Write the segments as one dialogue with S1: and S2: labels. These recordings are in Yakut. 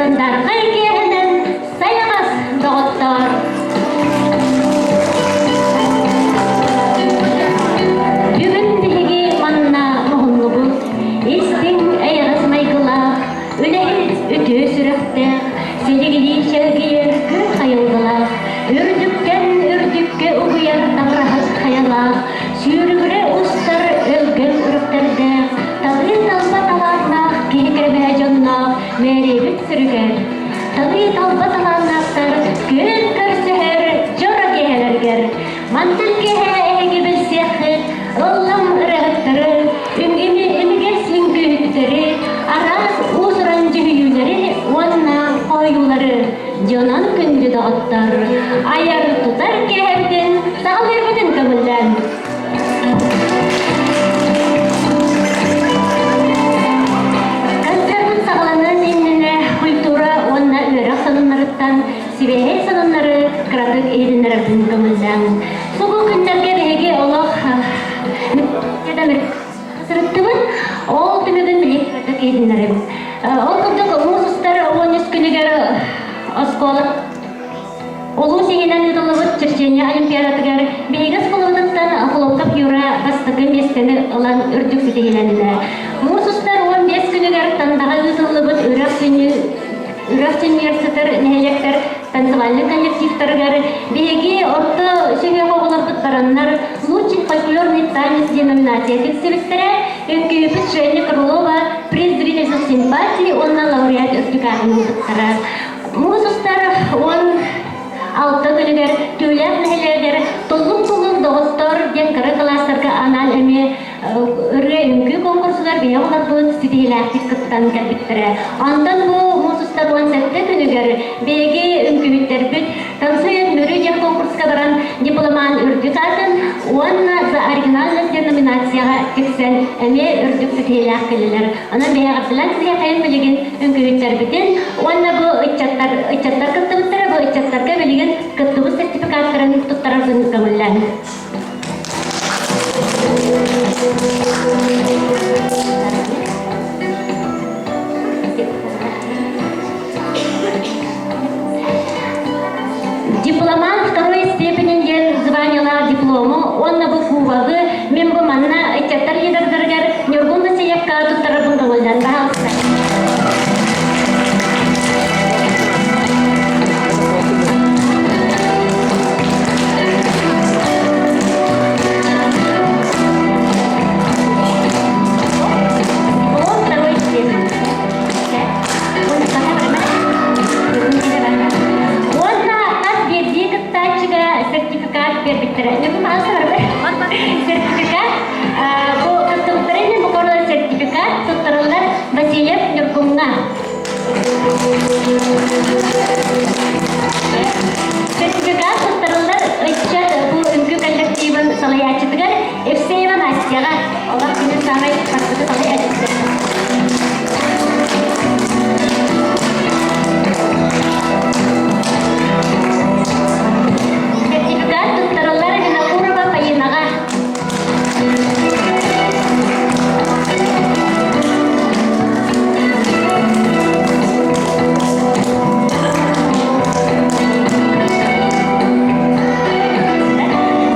S1: Сандаархай киэһэнэн сайаҕас доҕоттоор! Бүгүн биһиги манна муһуннубут, истиҥ эйэҕэс майгылаах, үлэһит үтүө сүрэхтээх, силигилии чэлгийэр күн айылгылаах, үрдүктэн үрдүккэ угуйар таҥараһыт хайалаах, сүүрүгүрэ устар өлгөм үрэхтэрдээх, талыы талба талааннаах киһи кэбээ дьонноох мээрэйбит сүрүгэр, талыы талба талааннаахтар күөн көрсөһөр дьоро киэһэлэригэр, мантан киэһэ эһиги билсиэххит, ыллам ырыаһыттары, үҥүнү имигэс үҥкүүһүттэри, араас уус-уран дьүһүйүүлэри уонна хоһуйуулары дьонон күндү доҕоттор, айар-тутар киэһэбитин саҕалыырбытын көҥүллээн. Концерпыт саҕаланыан иннинэ культура уонна үөрэх сонуннарыттан сибиэһэй сонуннары кыратык иһитиннэрэрбин көҥүллээҥ. Субу күннэргэ биһиги олох сырыттыбыт. Ол түмүгүн билигин кыратык иһитиннэрэбин. Ол курдук муус устар 13 күнүгэр оскуола Улуус иһинэн ыытыллыбыт Черчение Олимпиадатыгар биһиги оскуолабытыттан Хлопков Юра бастакы миэстэни ылан үрдүк ситиһиилэннэ. Муус устар 15 күнүгэр Тандаҕа ыытыллыбыт үрэх үрэх сүнньүгэр сытар нэһилиэктэр танцевальнай коллективтарыгар биһиги орто сүһүөх оҕолорбут бараннар «Лучший фольклорный танец» диэн номинация тиксибиттэрэ, үҥкүүһүппүт Женя Крылова приз зрительских симпатий уонна лауреат үрдүк аатын ылбыттара. Муус устар 16 күнүгэр Түүлээх нэһилиэгэр Туллук-туллук доҕоттор диэн кыра кылаастарга анаан эмиэ ырыа үҥкүү конкурсугар биһиги оҕолорбут ситиһиилээхтик кыттан кэлбиттэрэ. Онтон бу муус устар 17 күнүгэр биһиги үҥкүүһүттэрбит Танцует Мүрү диэн конкурска баран дипломан үрдүк аатын уонна за оригинальность диэн номинацияҕа тиксэн эмиэ үрдүк ситиһиилээх кэллилэр. Онон биһиэҕитинэн сиһиэхэйин билигин үҥкүүһүттэрбитин уонна бу ыччаттар ыччаттар кыттыбыттара бу ыччаттарга билигин кыттыбыт сертификаттарын туттарарбын көҥүллээн. Дипломант второй степени диэн званиелаах диплому уонна бу кубогы мин бу манна ыччаттар лидердарыгар Ньургун Васильевка туттарарбын көҥүллэн баһаалыста. Диплом второй степени. Уонна хас биирдии кыттааччыга сертификат биэрбиттэрэ. Сертификат бу кыттыбыттарын бу сертификат туттарыллар Васильев Ньургуҥҥа. Сертификат туттарыллар ыччат бу үҥкүү коллективын салайааччытыгар Евсеева Настяҕа. Олох күнүн саамай бастакы салайааччыта. Сертификат туттарыллар Винокурова Фаинаҕа.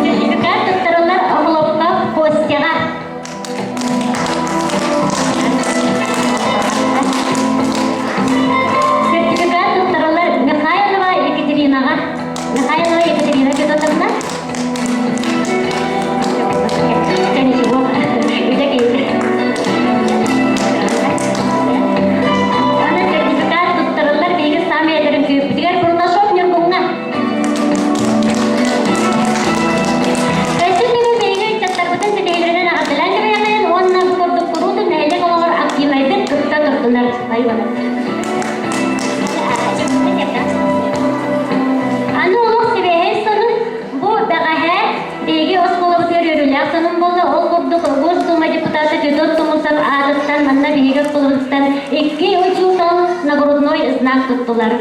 S1: Сертификат туттарыллар Охлопков Костяҕа. Сертификат туттарыллар Михайлова Екатеринаҕа. Михайлова Екатерина Федотовна. Ничего, Аны сертификат туттарыллар биһиги саамай эдэрин күүппүтүгэр Бурнашов Ньургуҥҥа. Өссө төгүл биһиги ыччаттарбытын ситиһиилэринэн эҕэрдэлээн кэбиһэҕин уонна бу курдук куруутун нэһилиэк олоҕор активнайдык кытта турдунар. Аны олох сибиэһэй сонун бу бэҕэһээ биһиги оскуолабытыгар үөрүүлээх сонун буолла. Ол курдук Госдума депутата Федот Тумусов аатыттан манна биһиги оскуолабытыттан икки учуутал нагрудной знак туттулар.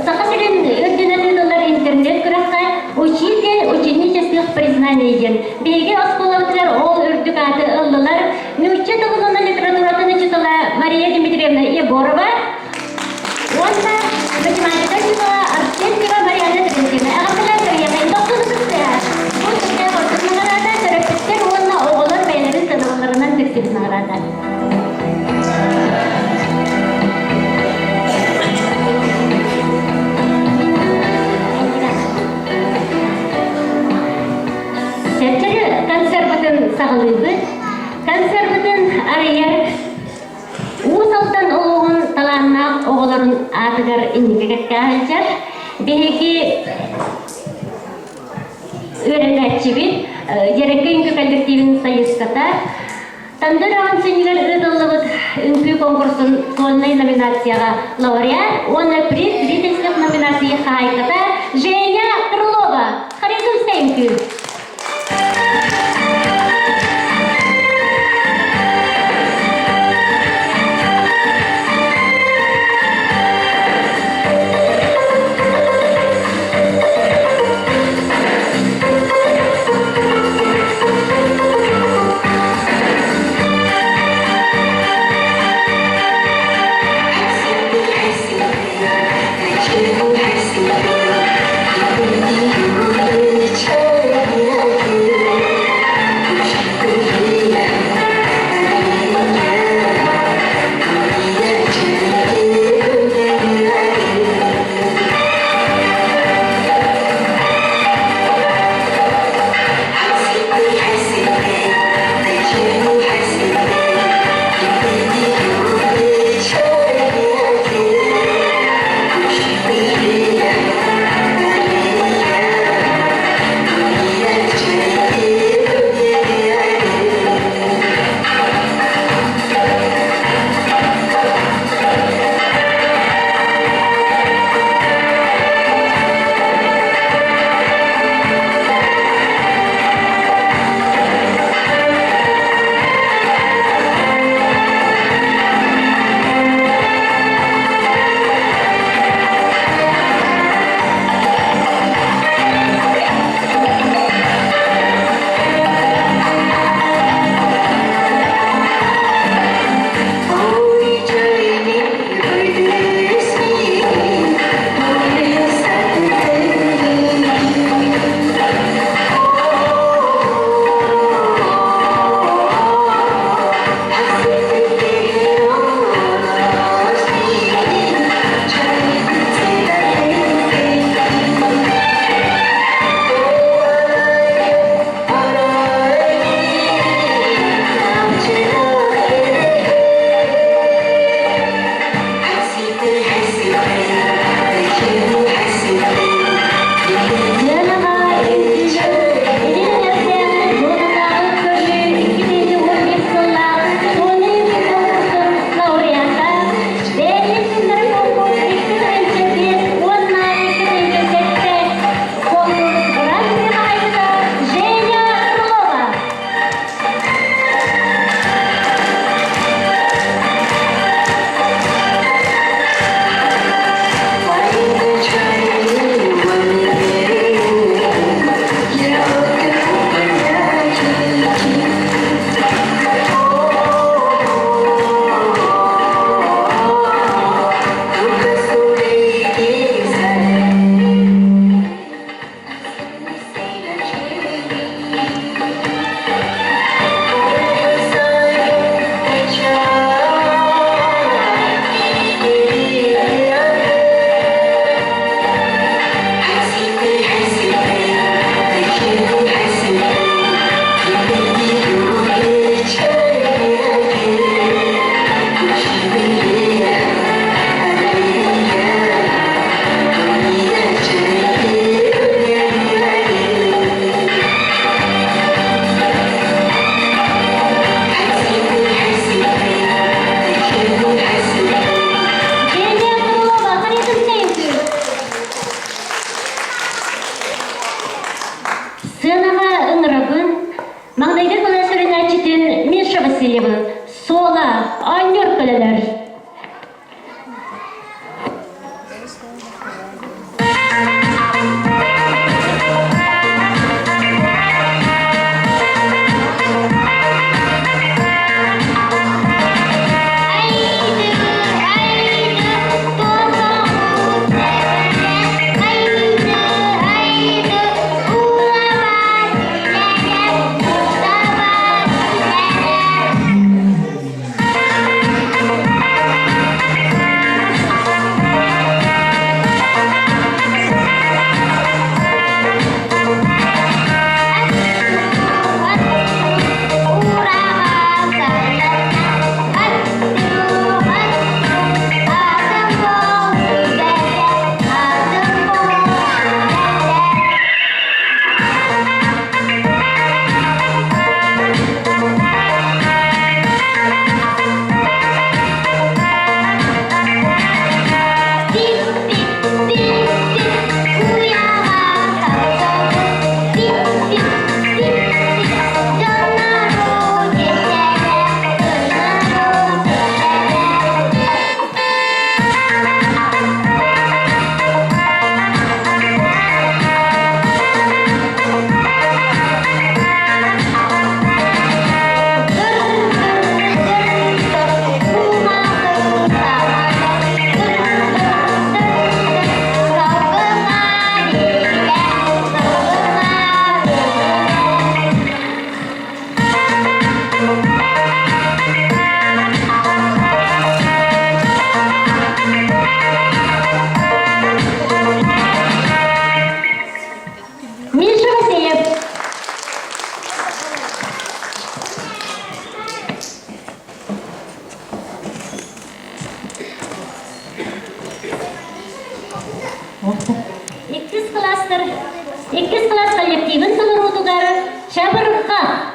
S1: Саха сирин үрдүнэн ыытыллар интернет-күрэххэ «Учитель ученических признаний» диэн биһиги оскуолабытыгар ол үрдүк ааты ыллылар. Нуучча тылын уонна литературатын учуутала Мария Дмитриевна Егорова. учуутала Арсентьева Марианна Терентьевна эҕэрдэлээн кэриэхэйин тохтуу сытта. Бу сиргэ ордук наҕараада төрөппүттэр уонна оҕолор бэйэлэрин сыаналарынан тиксибит наҕараада. Чэрчэри концерпытын саҕалыыбыт. Концерпытын арыйар Уус Алдан улууһун талааннаах оҕолорун аатыгар инники кэккэ сылдьар. Биһиги үөрэнээччибит Дьэрэкэ үҥкүү коллективин сайыската Тандыр аҕын ыытыллыбыт үҥкүү конкурсун сольнай номинацияҕа лауреат уонна приз зрительских номинация хаһаайката Женя Крылова. Харизмская үҥкүү. Сыанаҕа Илин зонатааҕы көрүү 2011 сыллаах Сольнай конкурсун лауреата, бэйэтин күннэрин конкурс 2005 уонна 2007 конкурс гран-при хаһаайката Женя Крылова. Женя Крылова, Харитонская үҥкүү. Сыанаҕа ыҥырабын маҥнайгы кылаас үөрэнээччитин Миша Васильевы Суола оонньуур көлөлөр. Иккис класстар, иккис класс коллективын толоруутугар Чабырха.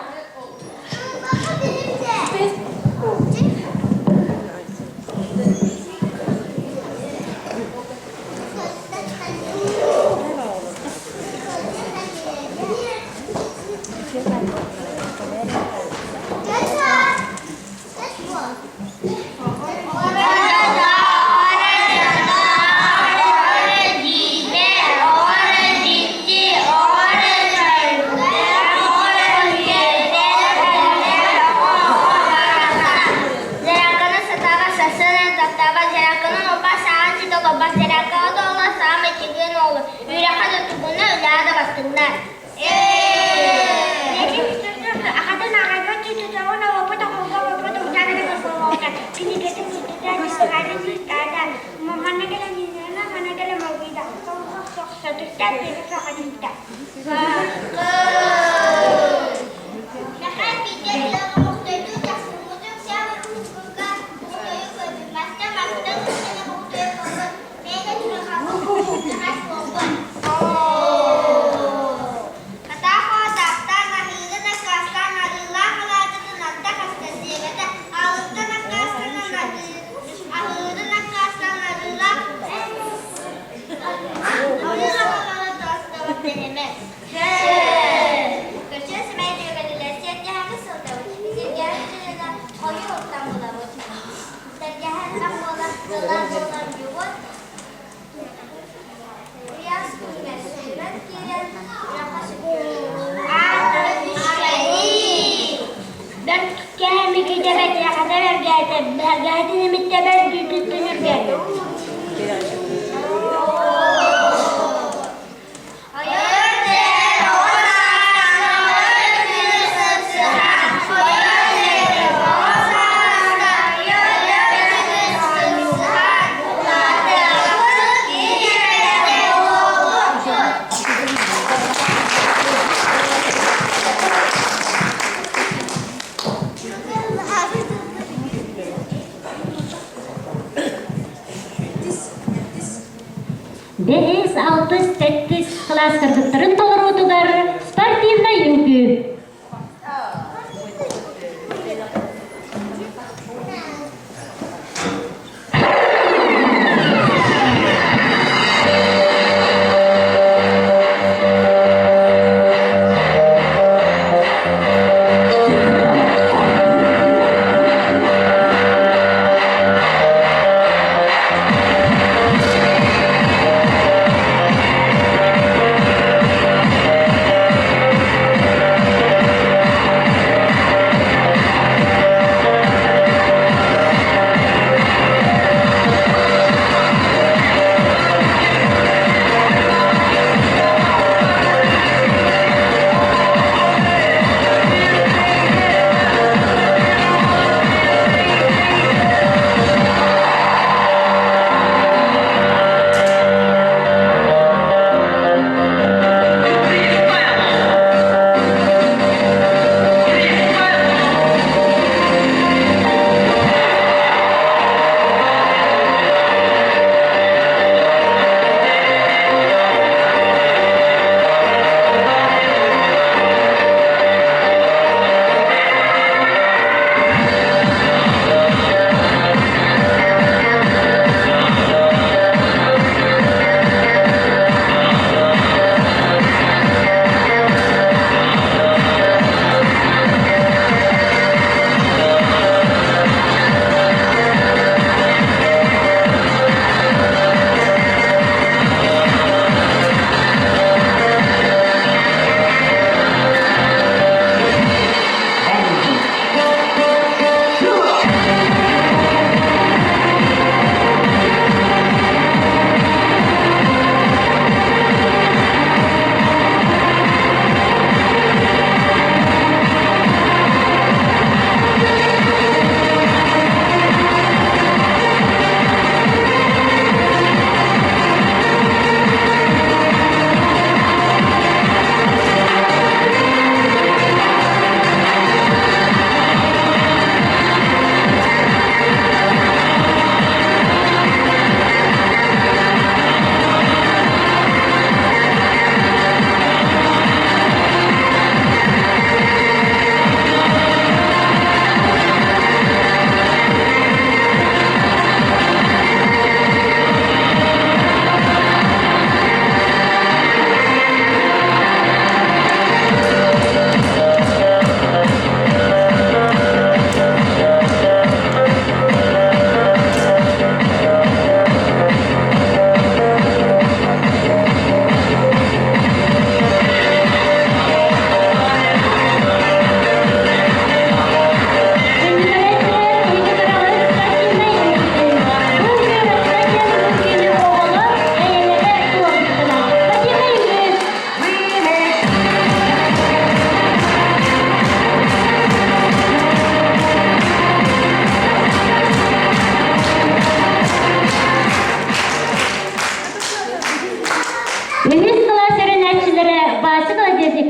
S1: Бэһис, алтыс, сэттис кылаас кыргыттарын толоруутугар спортивнай үҥкүү.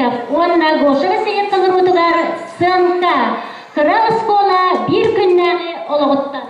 S1: Васильев уонна Гоша Васильев толоруутугар «Сыаҥка» кыра оскуола биир күннээҕи олоҕуттан.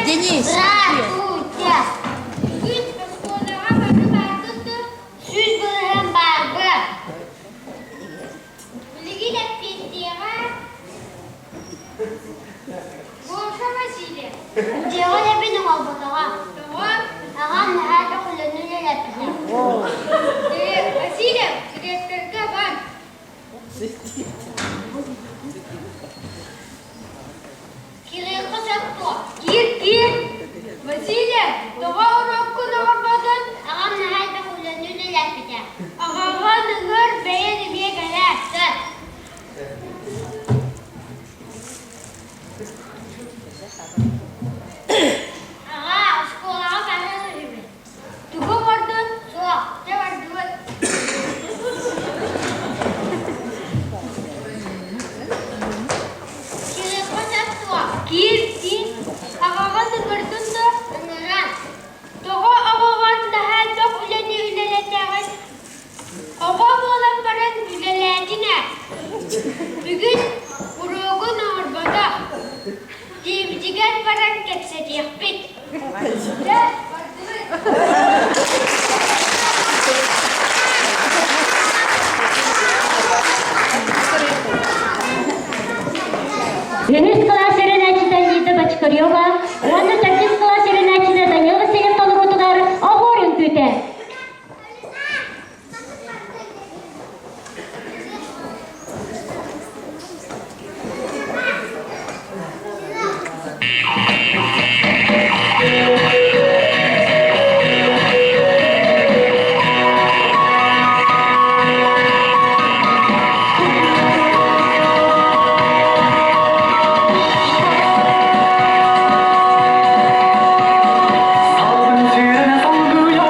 S2: Денис!
S3: Здравствуйте! Бүгүн оскуолаҕа бары бааргыт дуо? 100 бырыһыан баарбын. Билигин эппиэттиэҕэ Гоша Васильев.
S4: Дьиэҕэ эбин оҥорботоҕо.
S3: Тоҕо?
S4: Аҕам наһаа да үлэни үлэлэппитэ.
S3: Васильев, директорга бар.
S4: Кириэххэ сөп дуо?
S3: Киир, киир. Василий, тоҕо уруоккун оҥорботун?
S4: Аҕам наһаа элбэх үлэни үлэлэппитэ.
S3: Аҕаҕын ыҥыр, бэйэн эмиэ кэлээр.
S4: Сөп. Аҕа, оскуолаҕа барар үһүбүн.
S3: Тугу оҥордун?
S4: Суох.
S3: Дьэ бардыбыт.
S4: Кириэххэ сөп дуо?
S3: Киир, киир. Аҕаҕын ыҥырдын дуо?
S4: Ыҥыран.
S3: Тоҕо оҕоҕор наһаа элбэх үлэни үлэлэтэҕин? Оҕо буолан баран үлэлээтин ээ. Бүгүн уруогун оҥорботох. Дьиэбитигэр баран кэпсэтиэхпит. Дьэ, бардыбыт.
S1: Үһүс кылаас үөрэнээччитэ Лиза Бочкарева уонна төрдүс кылаас үөрэнээччитэ Данил Васильев толоруутугар оһуор үҥкүүтэ.
S5: Салгын сүүрэнэ салгыйа.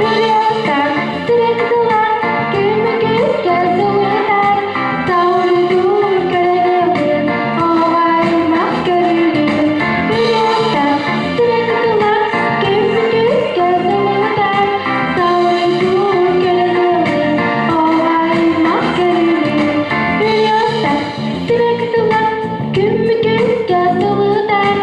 S1: Үрүөттэр тирек тыла күн-күскэ сылытар, Саурдуур көрөнөбүн, оҕо-аймах көрүлүн. Үрүөттэр тирек тыла күн-күскэ сылытар, Саурдуур көрөнөбүн, оҕо-аймах көрүлүн. Үрүөттэр тирек тыла күн-күскэ сылытар,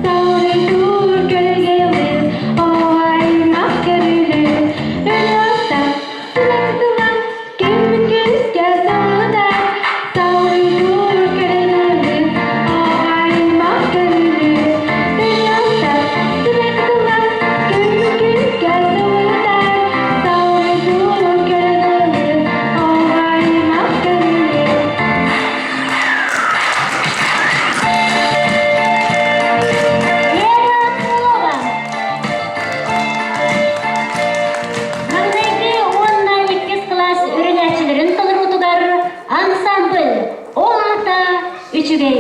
S1: Саурдуур көрөгөйүн, оҕо-аймах көрүлүн. Үрүөттэр тирек тыла күн-күскэ сылытар, Саурдуур көрөнөбүн, оҕо-аймах көрүлүн. Үрүөттэр тирек тыла күн-күскэ сылытар, Саурдуур көрөнөбүн, оҕо-аймах көрүлүн. Лера Крылова. Маҥнайгы уонна иккис кылаас үөрэнээччилэрин толоруутугар ансамбль «Ол аата үчүгэй».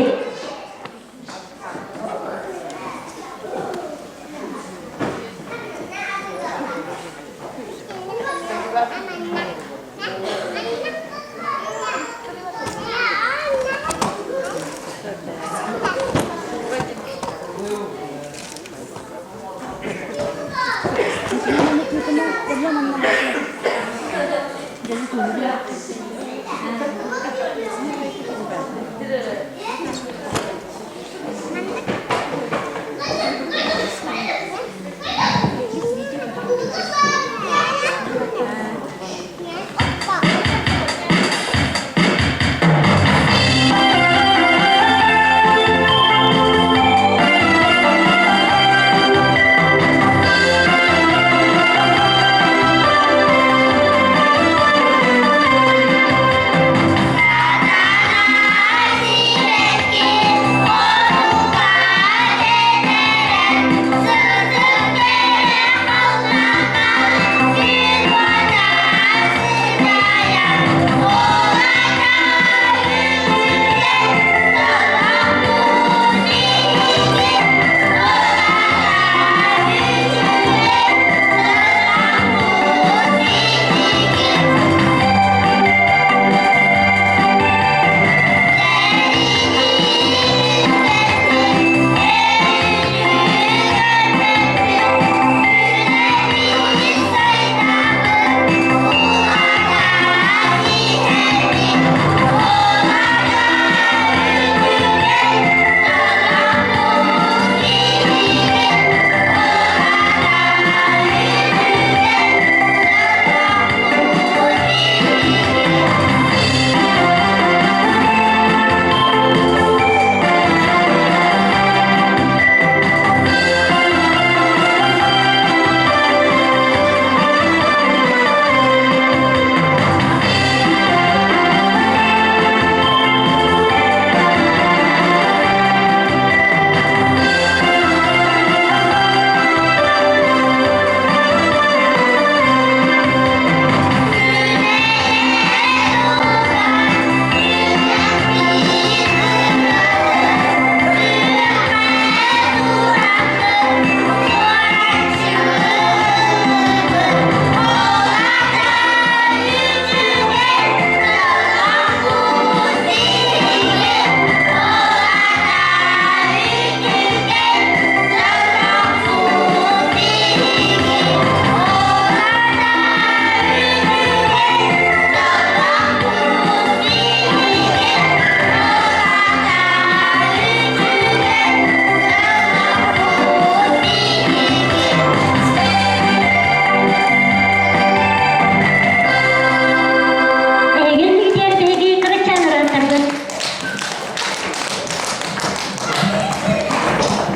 S1: Эһигин биһиги биһиги кырачаан ырыаттарбыт.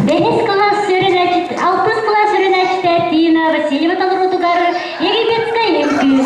S1: Бэһис кылаас үөрэнээччитэ, алтыс кылаас үөрэнээччитэ Тина Васильева толоруутугар Египетскай үҥкүү.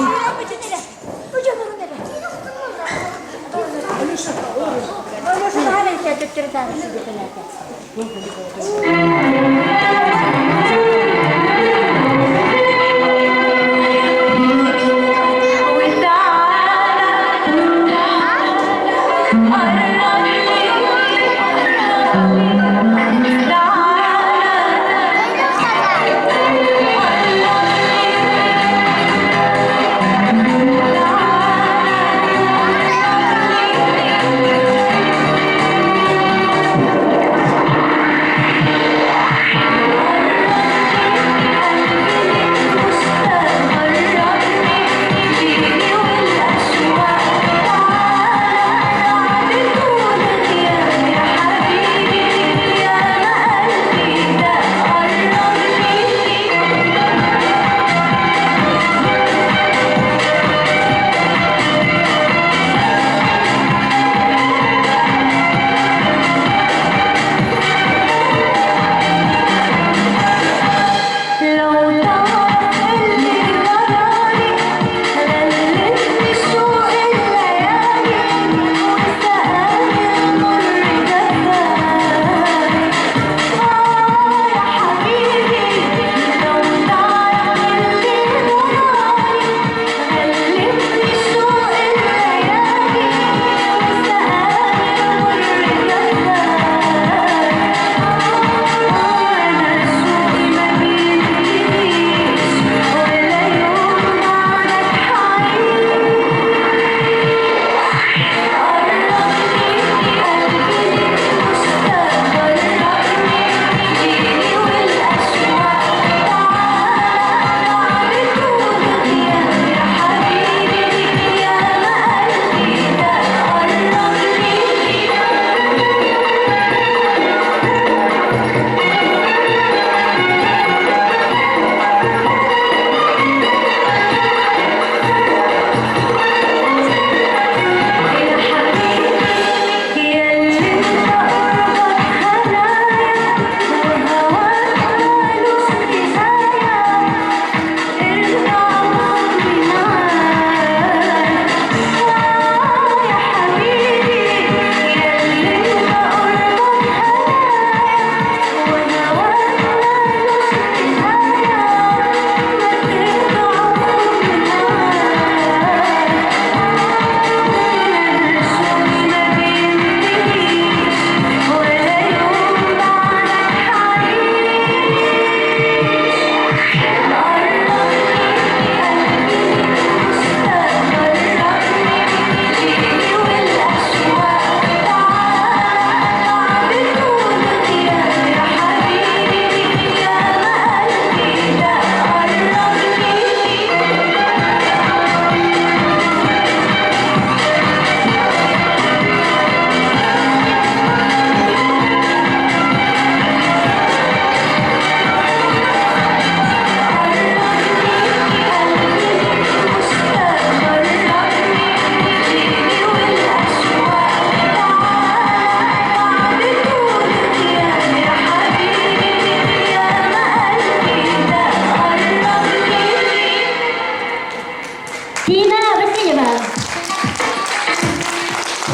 S1: Тина Васильева.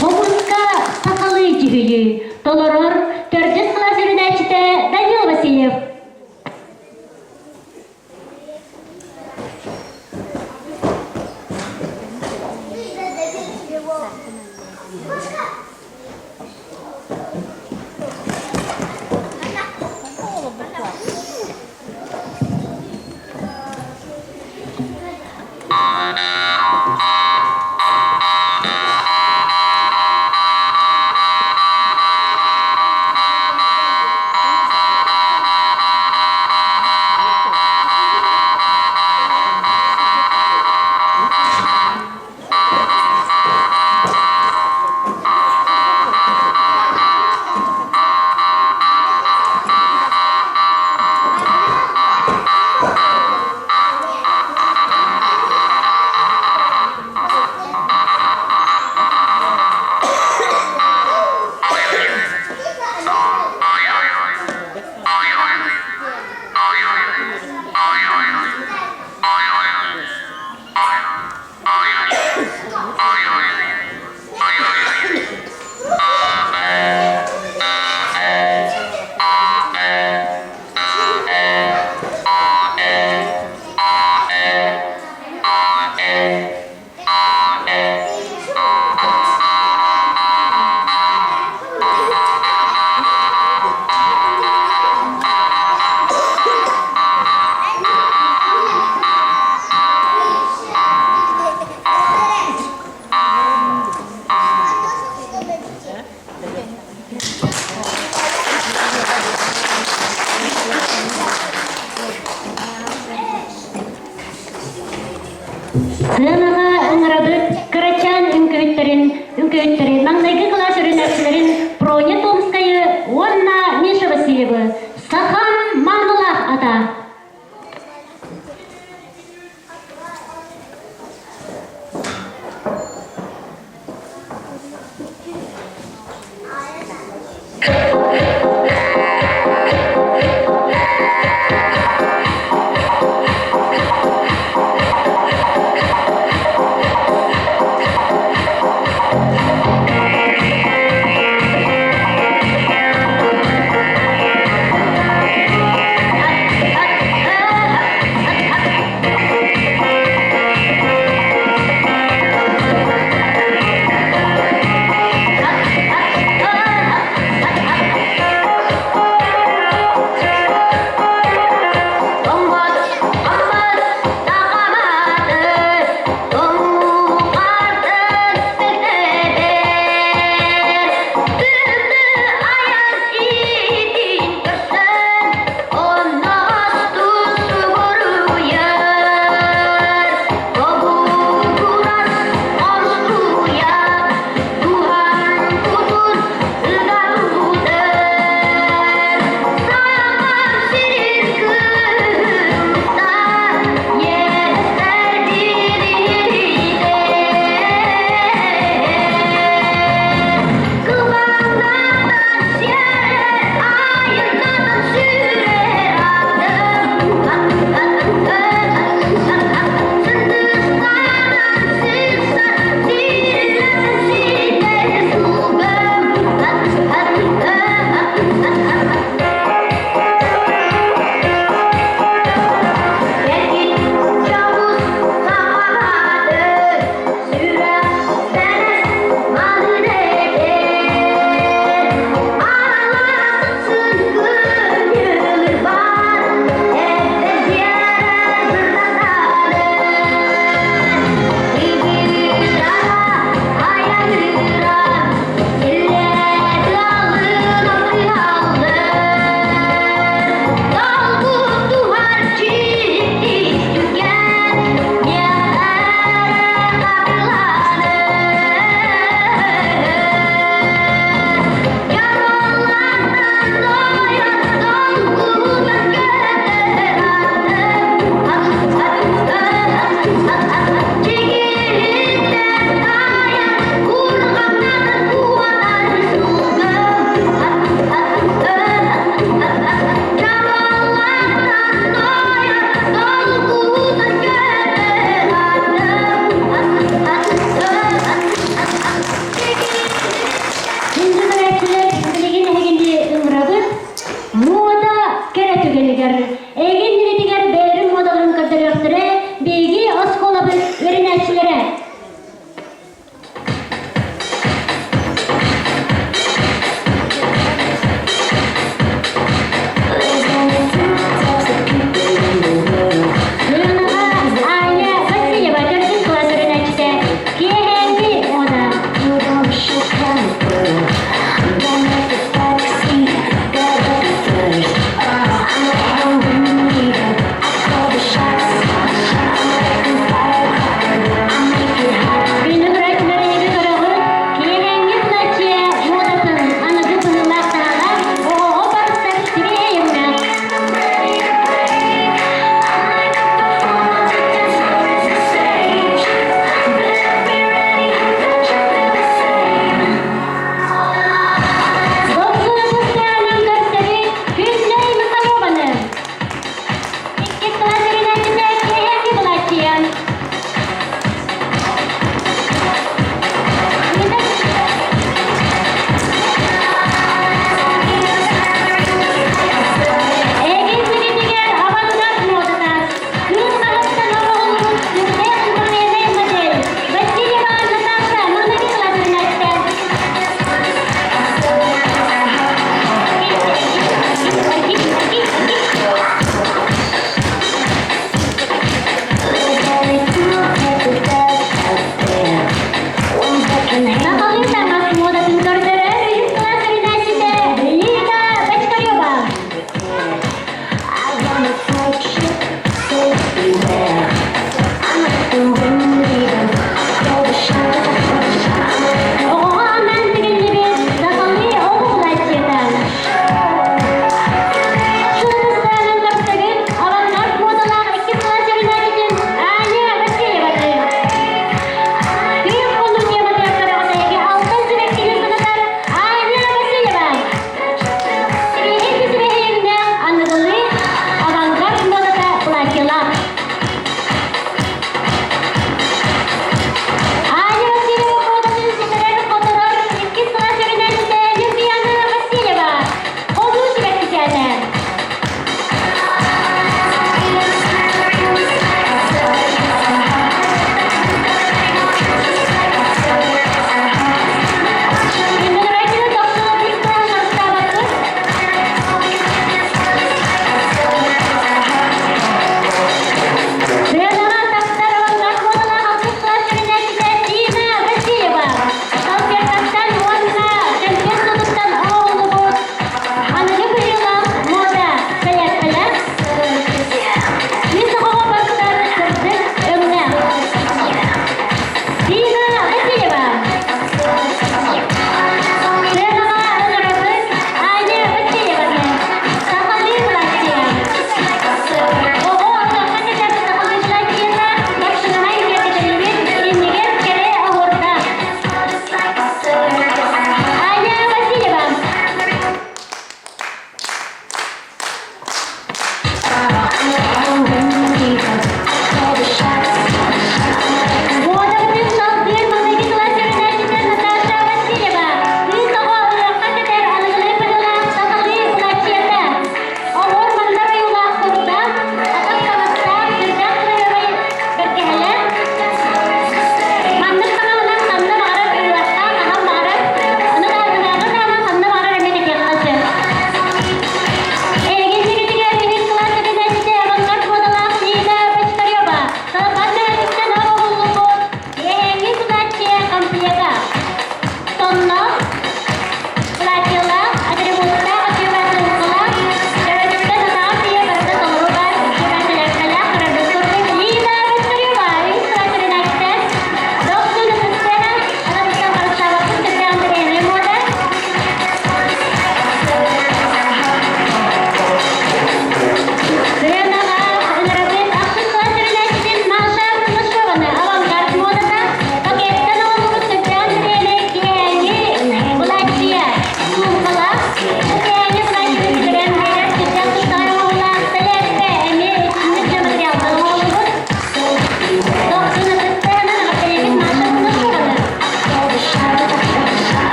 S1: Хомуска сахалыы дьүһүйүү толорор төрдүс кылаас үөрэнээччитэ Данил Васильев. Сыанаҕа ыҥырабыт кырачаан үҥкүүттэрин, үҥкүүттэрин маҥнайгы кылаас өрүнээччилэрин Проня Томскайы уонна Миша Васильевы Сахам маанылаах ата.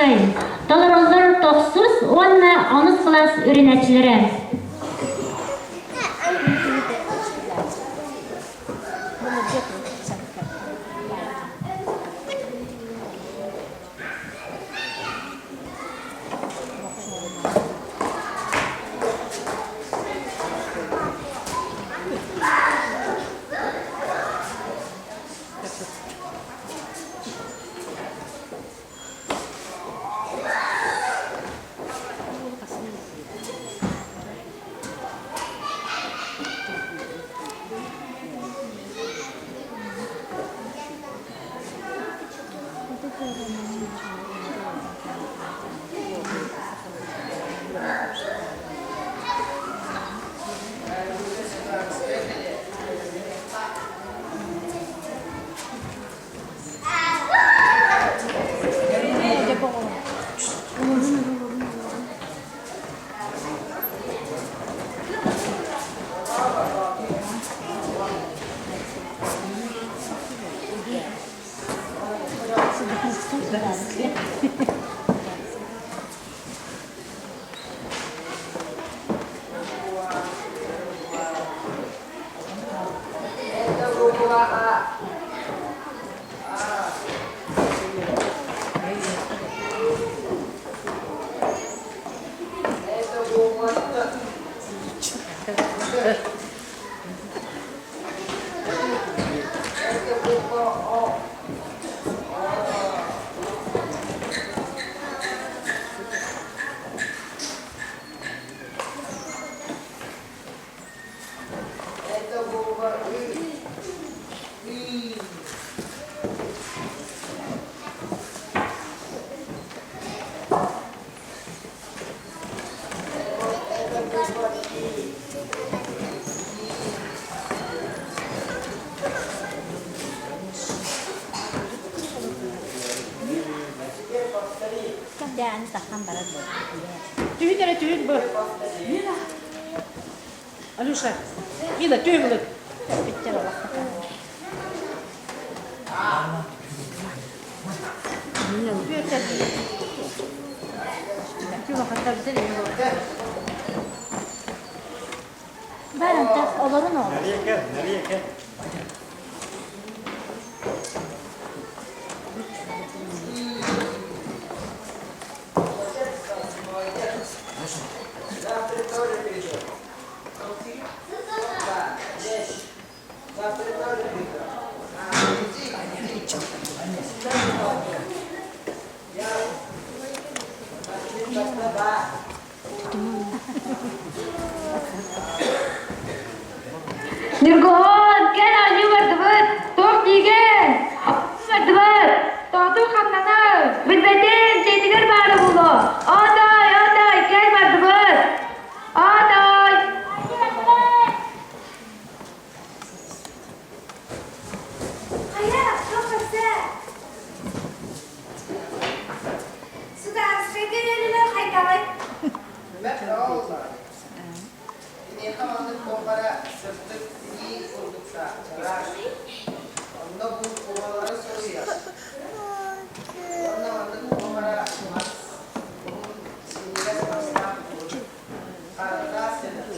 S1: Кулаковскай. Толороллор тохсус уонна онус кылаас үөрэнээччилэрэ.
S5: Түһүн эрэ түһүн бу. Алюша, Мила, түһүн былыт.
S1: Барантах олорун ол.
S3: Ньургуһун, кэл оонньуу бардыбыт, туох диигин? Бардыбыт, тоотуу хамнанар, билбэтим, дьиэтигэр баара буолуо. Отой, отой, кэл бардыбыт. Отой!
S6: Хайа, туох көрсө? Судаарыстыбай үөрүүлэр хайдаҕый?
S7: Киниэхэ маннык буолбара сырдык тирии курдук чараас. Онно буукубалары суруйар. Уонна маннык буолбара мас уһун синньигэс мастаах буолар. Харандаас сэнэх.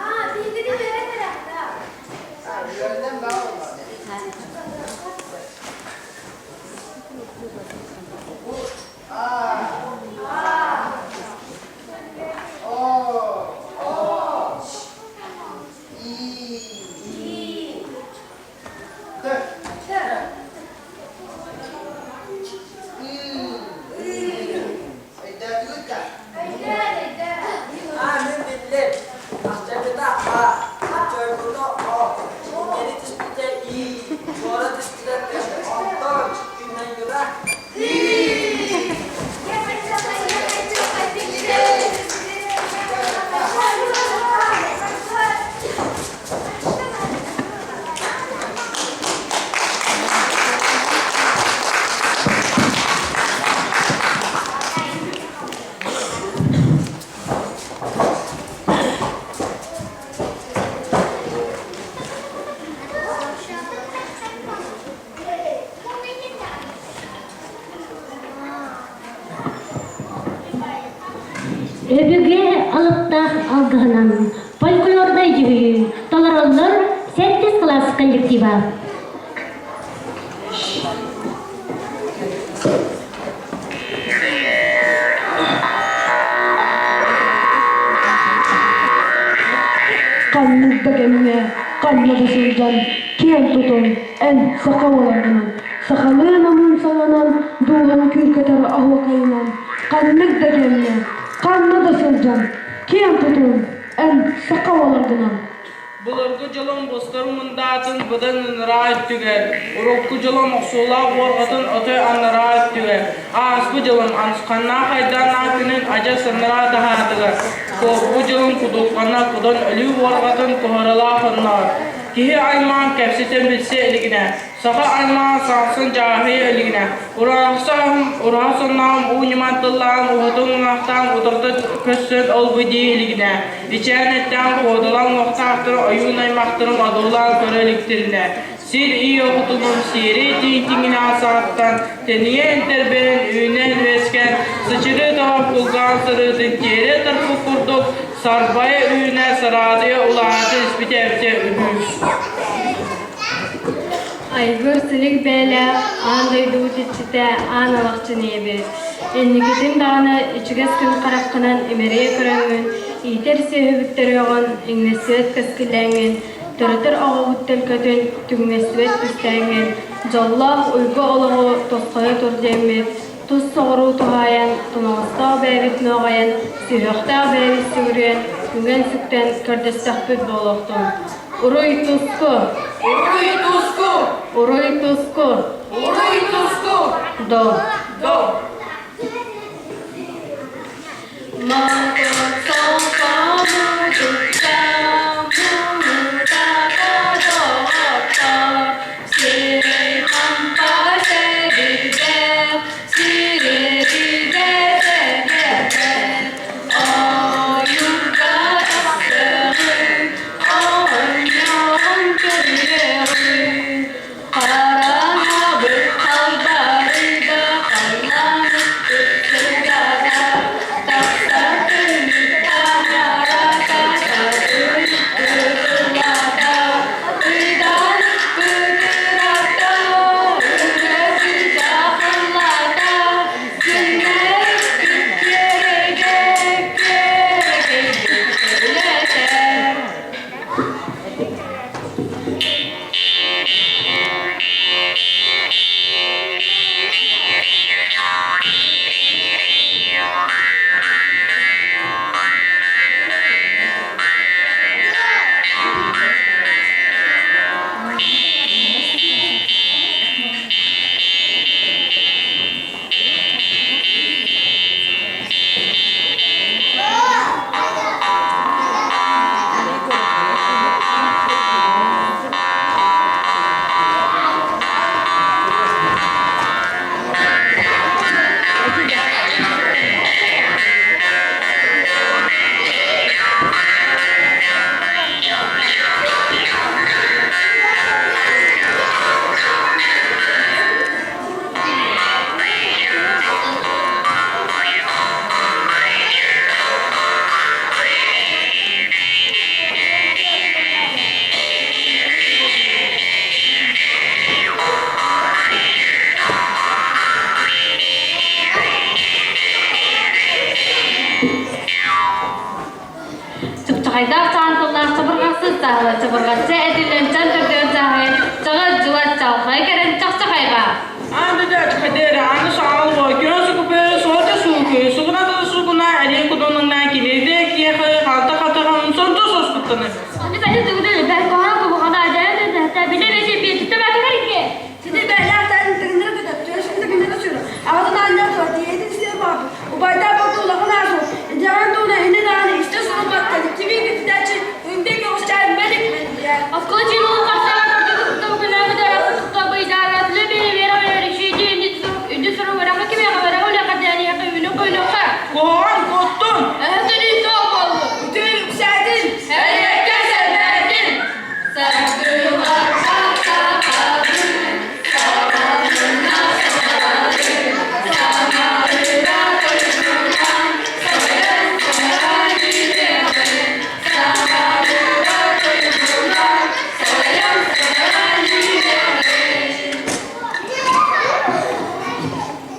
S6: Аа, биһигини үөрэн эрэхтэ.
S7: Үөрэнэн баа буолла. А. О. О. И. Т.
S6: Т.
S7: Ы. Өйдөөтүгүт да?
S6: Өйдөөн, өйдөөн.
S8: А, мин биллим. Ахчарбыта А, Чойбута О, Иҥэри түспүтэ И, Туора түспүтэ Т, онтон күннэҥҥүлэ
S1: Өбүгэ алыптаах алгыһынан фольклорнай дьүһүйүү толороллор сэттис кылаас коллектива.
S9: Ханнык да кэмҥэ, ханна да сылдьан, киэн тутун, эн саха уоланынан, сахалыы намыын саҥанан, дууһаны күүркэтэр оһуокайынан, ханнык да кэмҥэ, ханна да сылдьан, киэн тутун, эн саха уоларгынан.
S10: Былыргы дьолум быстар мындаатын быдан ыныраа өттүгэр, урукку дьолум охсуулаах уорҕатын отой анараа өттүгэр, ааспыт дьолум анысханнаах айдааннаах күнүн адьас анараа таһаатыгар, куоппу дьолум кудулҕана кудан өлүү уорҕатын куһаралаах онноор, киһи аймаҕын кэпсэтэн билсэ илигинэ, Саха аймаҕа сахсын дьааһыйа илигинэ, ураһа соннооҕум уу ньыман тыллаан уһатын уҥуохтаан утарыта көрсөн ол-бу дии илигинэ, ичээн эттээн куодалаан уохтаахтары ойуун аймахтарым одуулаан көрө иликтэринэ, сир ии оҕотунун сиэрэй тииҥ тиҥинэҕэ саҕаттан тэнийэн тэрбэйэн үүнэн үөскээн сычырыы тоһох кулгаан сырыытын тиэрэ тарпыт курдук сарбайа үүнэ сараадыйа улаата испитэ эбитэ үһү.
S3: Айгыр силик бэйэлээх аан дойдубут иччитэ Аан Алахчын ийэбит. Инникитин даҕаны ичигэс күн хараххынан имэрийэ көрөҥҥүн, иитэр сүөһүбүт төрүөҕүн, иҥнэстибэт кэскиллээҥҥин, төрөтөр оҕобут төлкөтүн түҥнэстибэт түстээҥҥин, дьоллоох уйгу олоҕу тосхойо тур диэммит, тус соҕуруу туһаайан, тоноҕостоох бэйэбит нуоҕайан, сүһүөхтээх бэйэбит сүгүрүйэн, үҥэн-сүктэн көрдөстөхпүт буолуохтун. Уруй туску!
S10: Уруй туску!
S3: Уруй туску!
S10: Уруй туску!
S3: До!
S10: До!
S3: Хараҥабыт халбарыйда, халлаан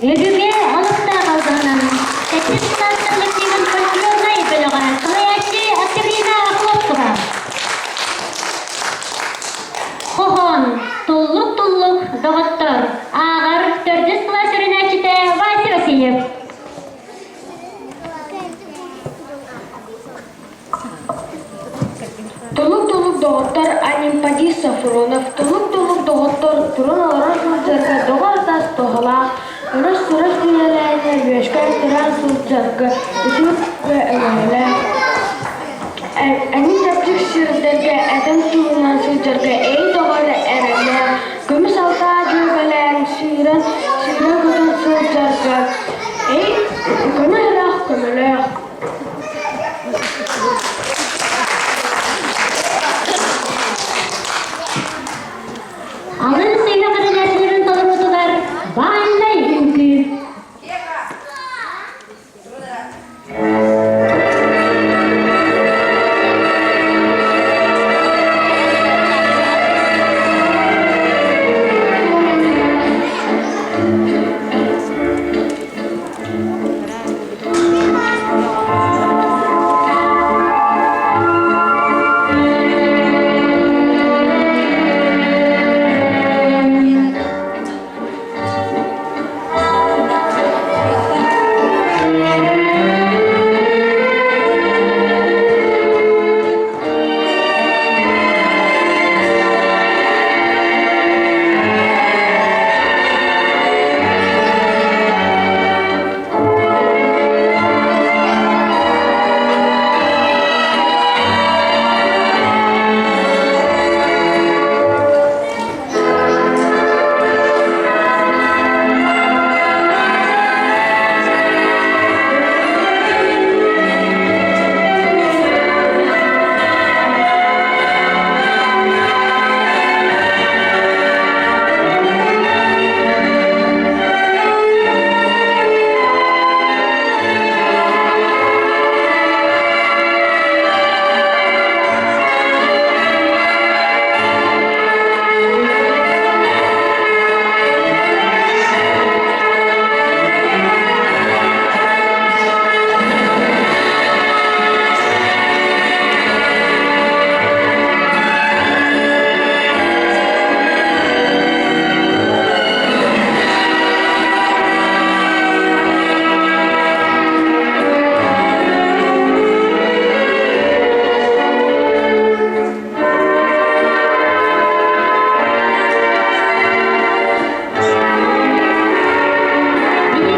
S1: Өбүгэ алыптаах алгыһынан Сэттис кылаас коллективын фольклорнай бөлөҕө салайааччы Октябрина Охлопкова. Хоһоон, туллук-туллук доҕоттор, ааҕар төрдүс кылаас үөрэнээччитэ Вася Васильев.
S9: Тулук-тулук доҕоттор Анемподист Софронов, тулук-тулук доҕоттор туран олорон сылдьарга доҕор тас туһалаах, өрөс-сөрөс үлэлээнэ үөскээн туран сылдьарга үтүө өҥөлөөх. Эҥин чэпчик сирдэргэ этэн туһунан сылдьарга эй доҕор эрэллээх, көмүс алтаа дьүөгэлээн сүүрэн сүүрэн-көтөн сылдьарга эй көмөлөөх көмөлөөх.
S1: Алын сыыһа көрүнээччилэрин толоруутугар бааннай үҥкүү.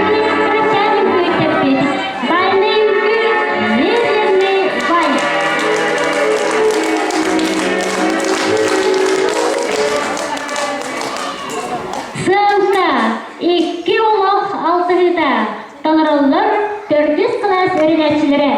S1: Биһиги кырачаан үҥкүүтэппит бальнай үҥкүү медленный вальс. Сыалка икки олох алтыһыыта толороллор төрдүс кылаас үөрэнээччилэрэ.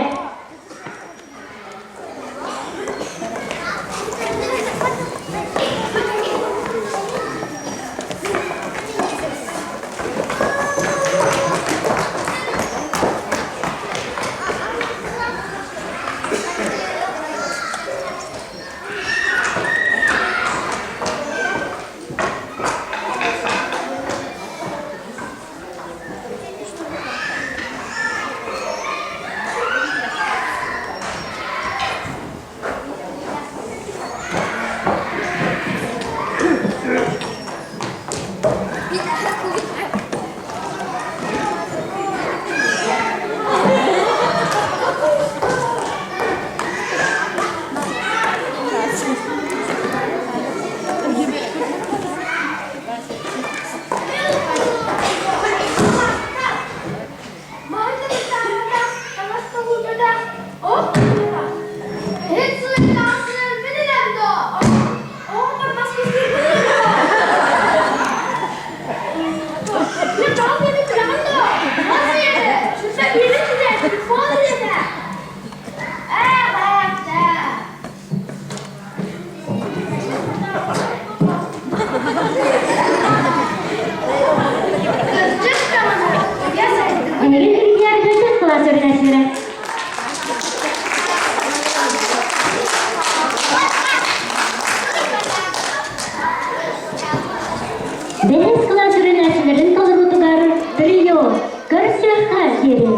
S1: Көрсүөххэ диэри!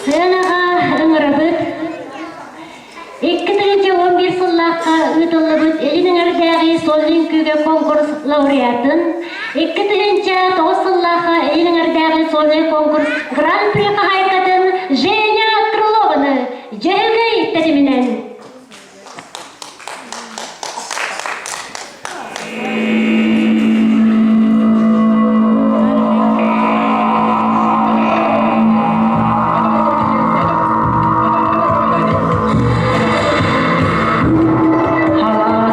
S1: Сыанаҕа ыҥырабыт. 2011 сыллаахха ыытыллыбыт Илин эҥэрдээҕи Сольный үҥкүүгэ конкурс лауреатын, 2009 сыллаахха Илин эҥэрдээҕи сольный конкурс Гран-при хаһаайкатын Женя Крылованы Дьөһөгөй тэтиминэн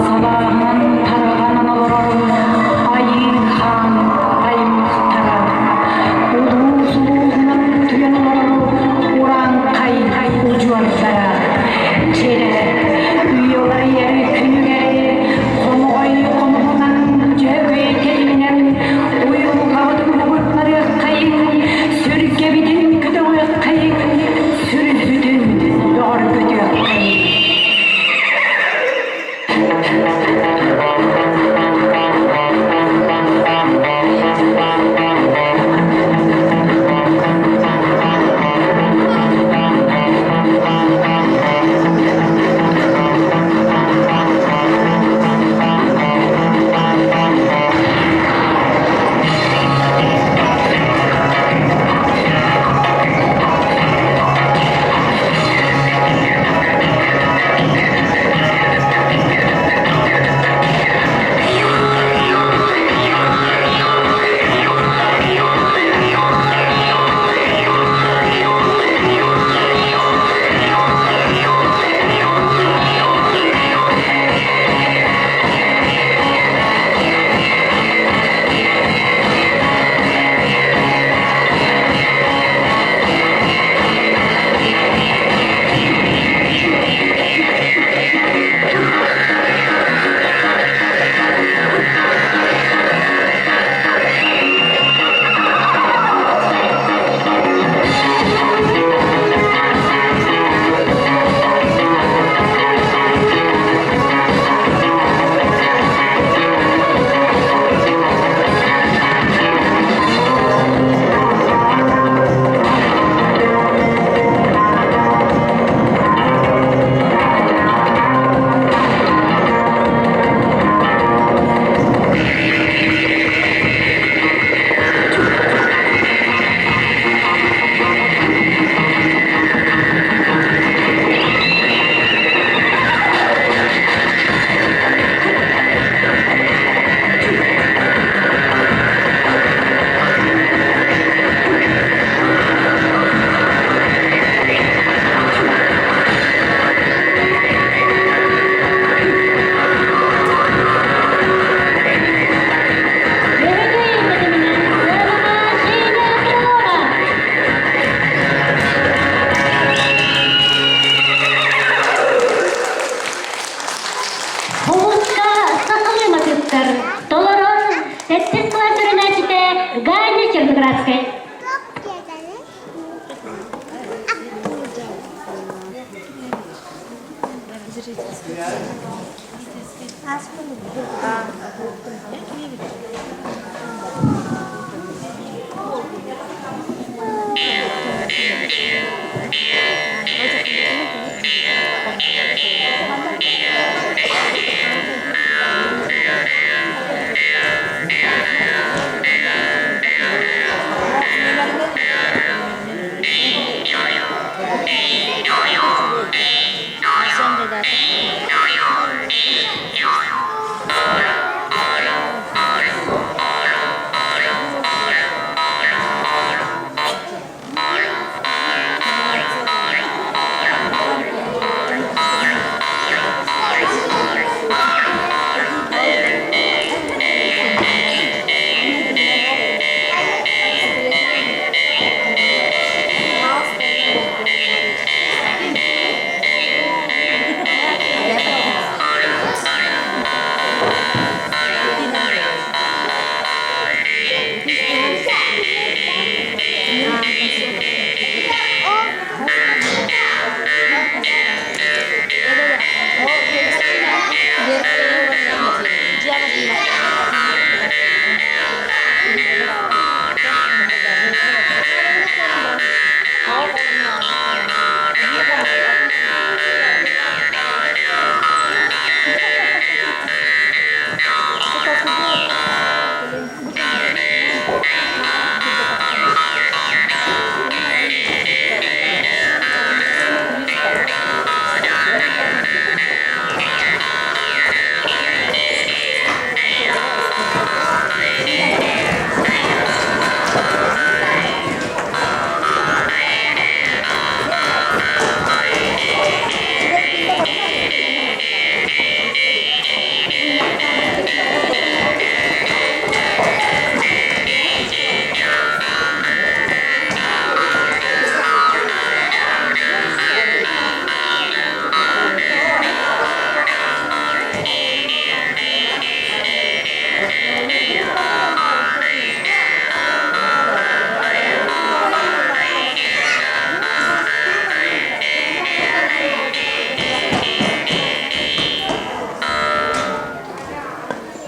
S11: Салааһынан тарҕанан олорор айыы-хаан аймахтара, улуус улууһунан түһэн олорор урааҥхай удьуордара, чэрэ.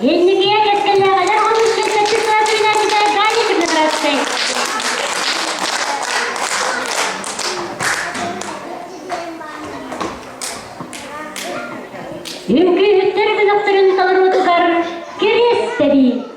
S1: Инникигэ кэскиллээҕэлэр 13 саас үүнээччитэ Ганя Черноградскай. Үҥкүүһүттэр бөлөхтөрүн толоруутугар кириэс тэбии.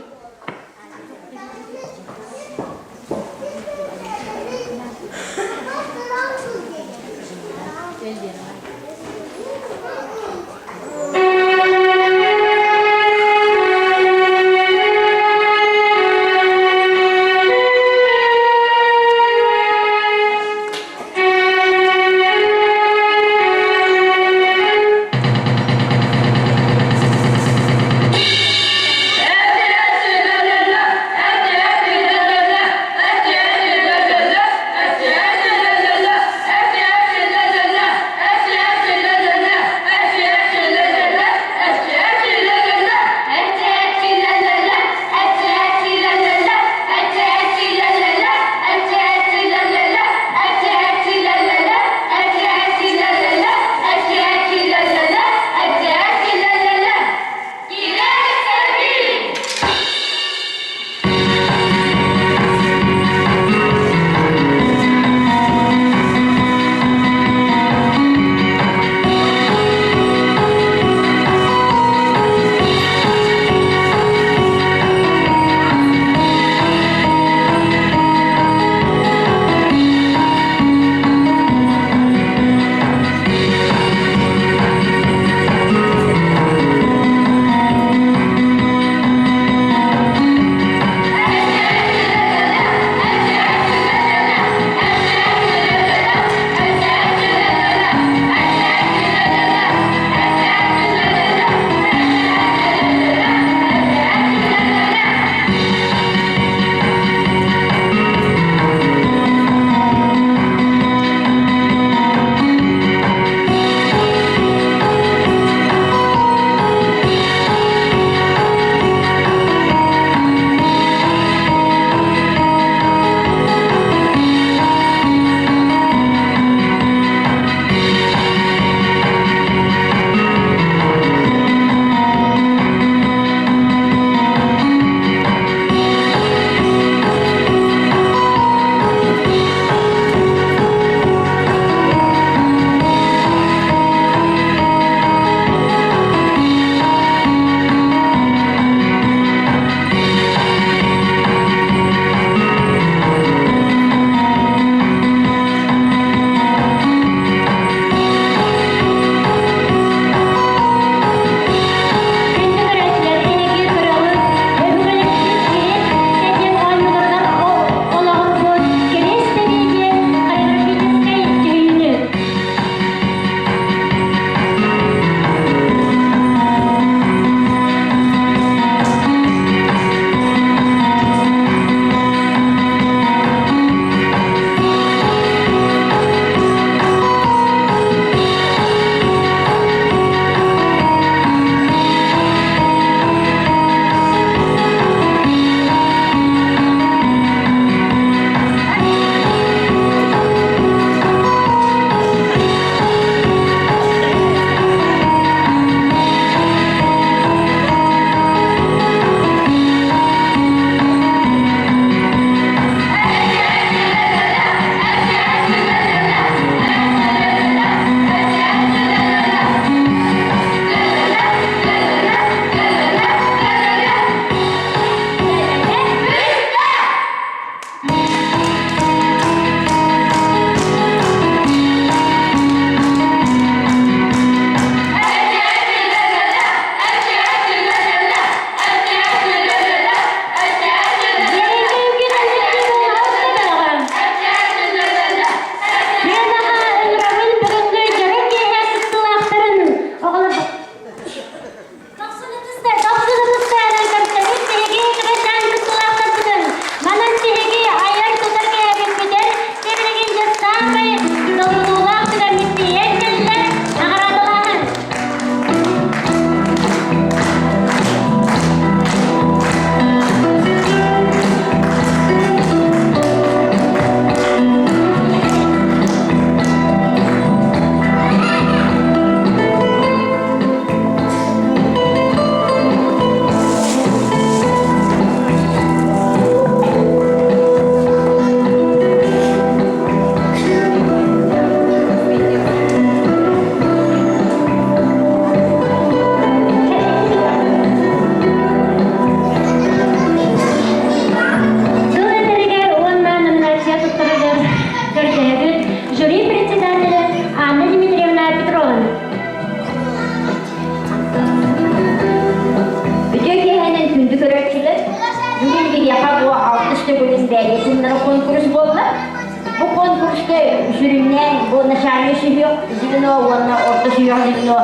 S1: сүһүөх звено уонна орто сүһүөх звено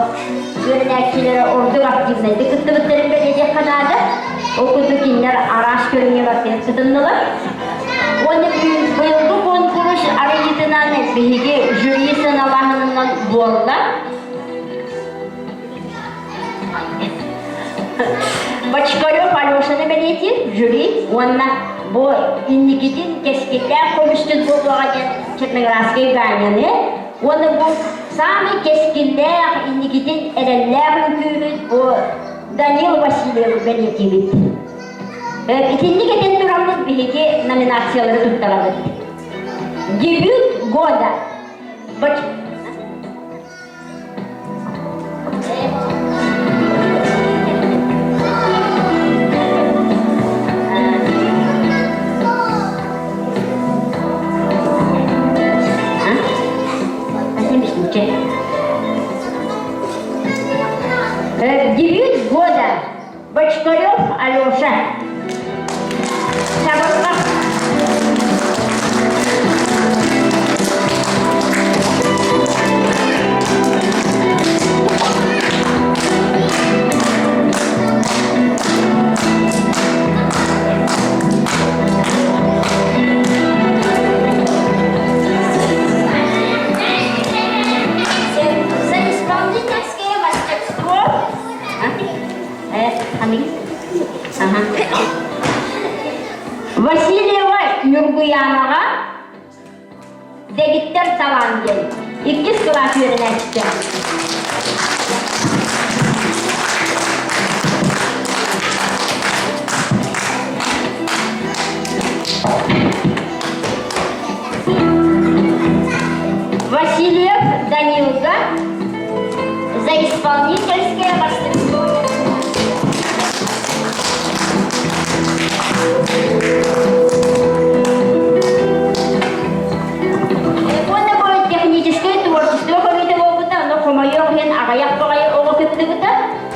S1: үөрэнээччилэрэ ордук активнайдык кыттыбыттарын бэлиэтиэххэ наада. Ол курдук кинилэр араас көрүҥҥэ барытыгар кытыннылар. Уонна быйылгы куонкурус арыйыытынан биһиги жюри сыаналааһынынан буолла. Бочкарев Алешаны бэлиэтиир жюри уонна бу инникитин кэскиллээх көмүскүт буолуоҕа диэн Черноградскай Ганяны уонна бу саамай кэскиллээх инникитин эрэллээх үҥкүүһүт бу Данил Васильевы бэлиэтиибит. Итинник этэн тураммыт биһиги номинациялары туттарабыт. Дебют года. Дебют года Бочкарев Алеша. Чабырҕах. За исполнительское мастерство Васильева Ньургуйаанаҕа дэгиттэр талаан диэн иккис кылаас үөрэнээччитэ. Васильев Данилга за исполнительское мастерство. Уонна бу техническэй творчество көмөтө буолбута, ону хомойуох иһин аҕыйах баҕайы оҕо кыттыбыта.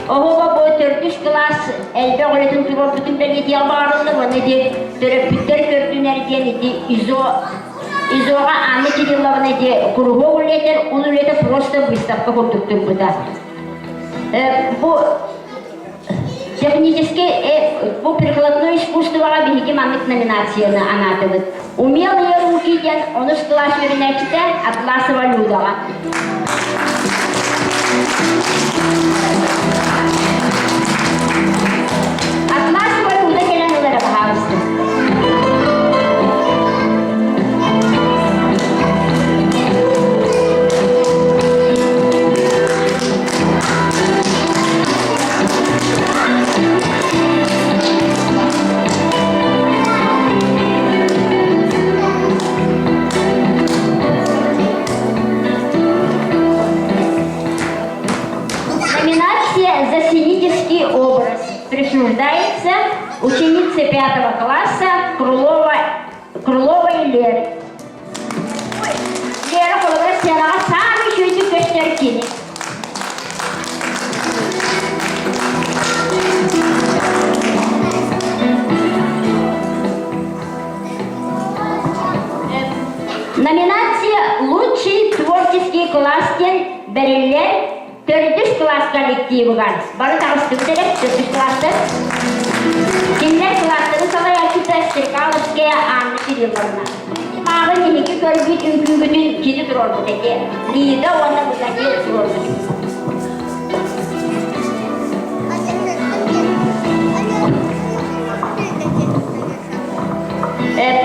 S1: Оһуоба бу төрдүс кылаас элбэх үлэтин туруорбутун бэлиэтиэх баҕарыллар уонна ити төрөппүттэр көрдүнэр диэн ити ИЗО ИЗОҕа Анна Кирилловна ити куруһуок үлэтэр, ол үлэтэ просто выставка курдук турбута. Бу технически бу прикладной искусствоҕа биһиги маннык номинацияны анаатыбыт. Умелые руки диэн онус кылаас үөрэнээччитэ Атласова Людаҕа. Атласова Люда кэлэн ылара баһаалыста. Номинация «За сценический образ» присуждается ученице пятого класса Крылова, Крыловой Лере. Лера холобура сценаҕа саамай үчүгэйдик көстөр кини. Номинация «Лучший творческий класс» диэн бэриллэр төрдүс кылаас коллективыгар. Бары таҕыстыбыт эрэ төрдүс кылаастар. Кинилэр кылаастарын салайааччыта Стрекаловская Анна Кирилловна. Мааҕын иһики көрбүт үҥкүүгүтүн кини туруорбут этэ. Лида уонна Букатир туруорбут.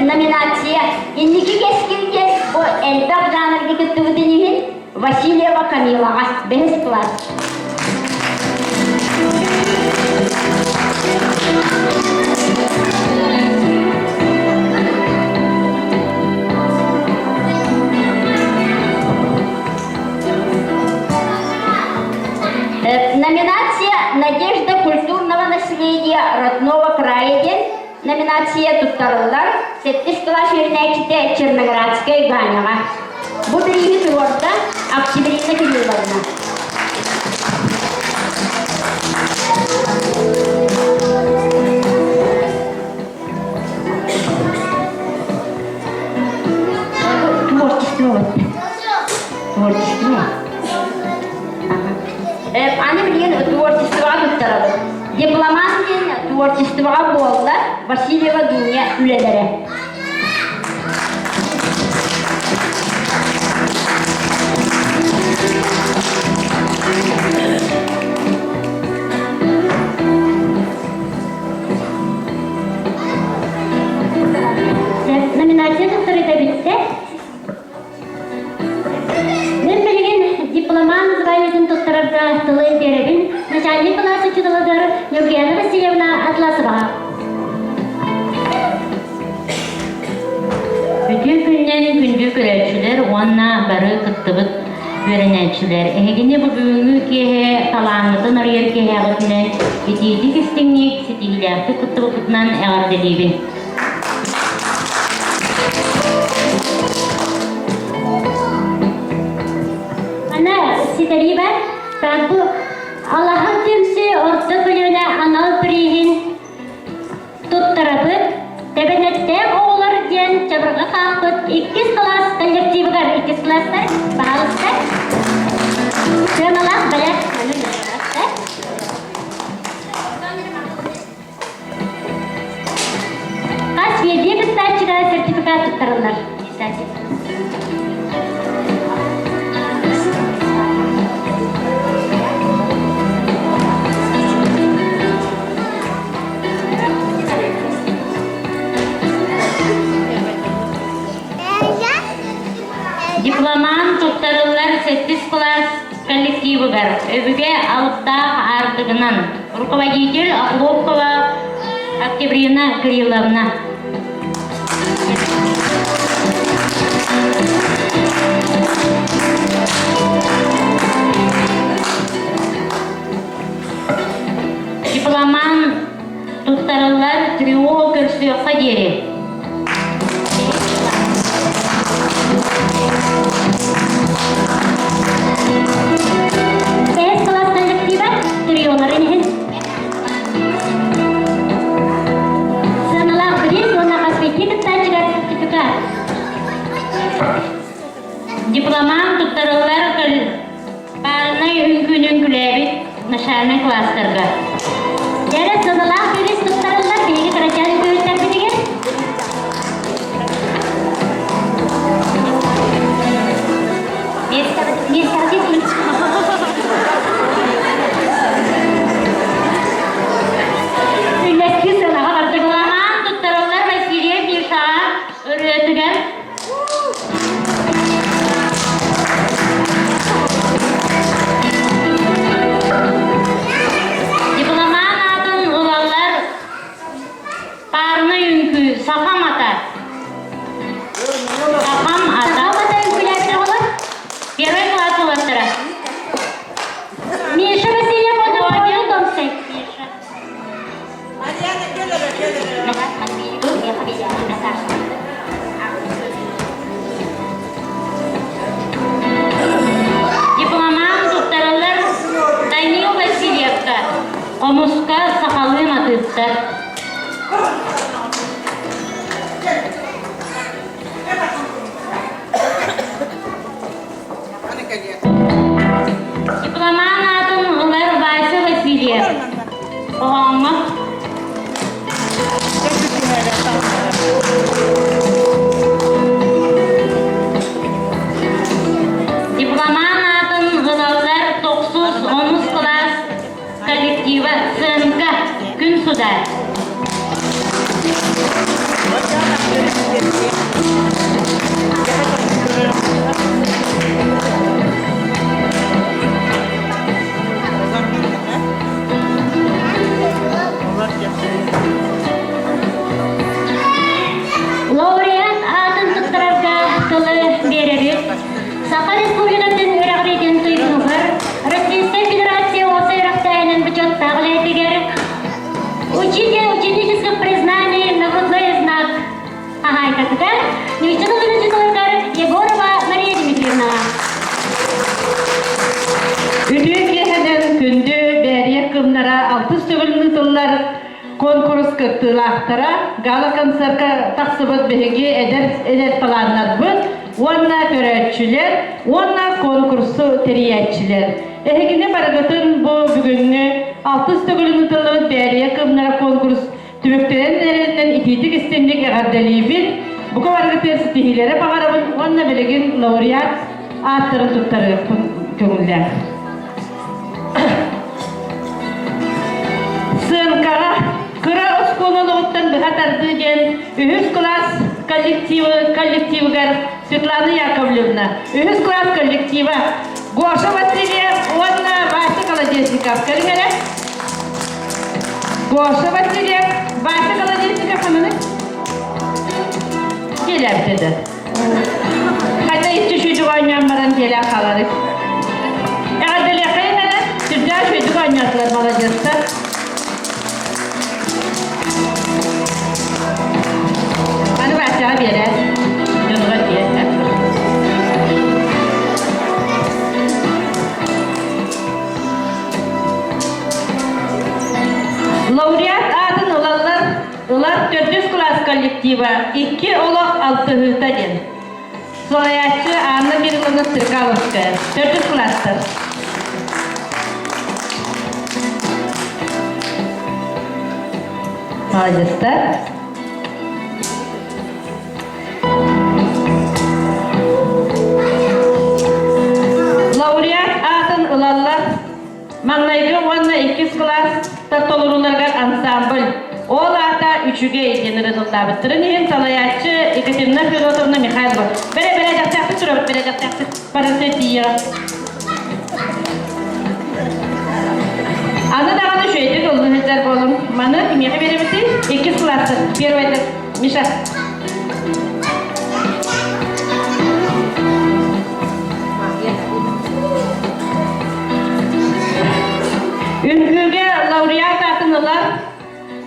S1: Номинация «Инники кэскил» диэн бу элбэх жанрга кыттыбытын иһин Васильева Камилаҕа бэһис класс. Номинация «Надежда культурного наследия родного края» диэн номинация туттарыллар сэттис кылаас үөрэнээччитэ Черноградскай Ганяҕа. Бу бирииһи туруорда Октябрина Кирилловна. Творчество. Творчество. Аны билигин творчествоҕа туттарабыт. Дипломат диэн творчествоҕа буолла Васильева Дуня үлэлэрэ. Номинация туттарыыта бүттэ. Мин билигин дипломан званиетын туттарарга тылы биэрэбин начальник кылаас учууталыгар Нюргияна Васильевна Атласоваҕа.
S12: Үтүө күннэн күндү көрөөччүлэр уонна бары кыттыбыт үөрэнээччилэр, эһигини бу бүгүҥҥү киэһэ талааҥҥытын арыйар киэһэҕитинэн итиитик истиҥник, ситиһиилээхтик кыттыбыккытынан эҕэрдэлиибин.
S1: Ана ситэрии бар, так бу Алаһа түмсүү орто көлүөнэ анал приһин туттарабыт. Тэбэнэттээх оҕолор диэн чабырҕа хаалбыт иккис кылаас коллективыгар иккис кылаастар, баһаалыста. Сыаналаах бэлэх Хас биирдии кыттааччыга сертификат туттарыллар.
S12: Дипломант туттарыллар сэттис кылаас коллективыгар өбүгэ алыптаах аартыгынан руководитель Охлопкова Октябрина Кирилловна. Дипломан туттарыллар трио көрсүөххэ диэри.
S1: Бэһис кылаас коллектива триоларын иһин сыаналаах бириис уонна хас биирдии кыттааччыга сертификат.
S12: Дипломан туттарыллар Баарынай үҥкүүнү үҥкүүлээбит начальнай класстарга.
S1: Дьэрэ сыаналаах бириис туттарыллар биһиги кырачаан үҥкүүһүттэрбитигэр. Үллэстии сыанаҕа бардык.
S12: Дипломан туттарыллар Васильев Мишаҕа ырыатыгар Дипломан аатын ылаллар Паарынай үҥкүү Сахам ата. Сахам ата.
S1: Сахам ата үҥкүүлээбит оҕолор.
S12: Первый класс уолаттара.
S1: Миша Васильев уонна Коля Томсай.
S12: Миша. Дипломан туттараллар Данил Васильевка, хомуска сахалыы матыыптар. Дипломан аатын ылар Вася Васильев. Оҕоҥҥо Дипломан аатын ылаллар тохсус онус кылаас коллектива сценка Күн Судар.
S1: Лауреат аатын туттарарга тылы биэрэбит. Саха Республикатын үөрэҕириитин туйгунугар Российскай Федерация уопсай үөрэхтээһинин бочуоттаах үлэһитигэр Учитель ученических признаний нагрудной знак хаһаайкатыгар нуучча тылын учууталыгар Егорова Мария Дмитриевнаҕа.
S13: Үтүө киэһэнэн күндү бээрийэ кымнара алтыс төгүл ыытыллар конкурс кыттыылаахтара гала-концертка тахсыбыт биһиги эдэр эдэр талааннарбыт уонна көрөөччүлэр уонна конкурсу тэрийээччилэр. Эһигини барыгытын бу бүгүҥҥү алтыс төгүлүн ыытыллыбыт Бээрийэ кымнара конкурс түмүктэнэн эрэринэн итиитик истиҥник эҕэрдэлиибин. Бука барыгытыгар ситиһиилэри баҕарабын уонна билигин лауреат ааттарын туттарыахпын көҥүллээх. Сыаҥкаҕа кыра оскуола олоҕуттан быһа тардыы диэн үһүс кылаас коллективы коллективыгар Светлана Яковлевна, үһүс кылаас коллектива Гоша Васильев уонна Вася Колодезников. Кэлиҥ эрэ. Гоша Васильев, Вася Колодезников хананы? Келәбді. Хайда иччи шүйдүк оонньоон баран дьиэлээх хааларый. Эҕэрдэлиэххэйин эрэ, сүрдээх үчүгэйдик оонньоотулар маладьыастар. Аны Васяҕа биэрээр, дьонугар биэр. Лауреат аатын ылаллар Ылар төрдүс кылаас коллектива икки олох алтыһыыта диэн. Салайааччы Анна Кирилловна Стрекаловская. Төрдүс кылаастар. Молодецтар. Лауреат аатын ылаллар Маҥнайгы уонна иккис кылаастар толорууларыгар ансамбль Ол аата үчүгэй диэн ырытыллаабыттарын иһин салайааччы Екатерина Федотовна Михайлова бэрэ бэрээдэктээхтик турабыт бэрээдэктээхтик барыта тиийэҕэ. Аны даҕаны үчүгэйдик ыллыы сылдьар буолуҥ. Маны кимиэхэ биэрэбитий? Иккис кылаастар. Первыйдар. Миша. Үҥкүүгэ лауреат аатын ылар,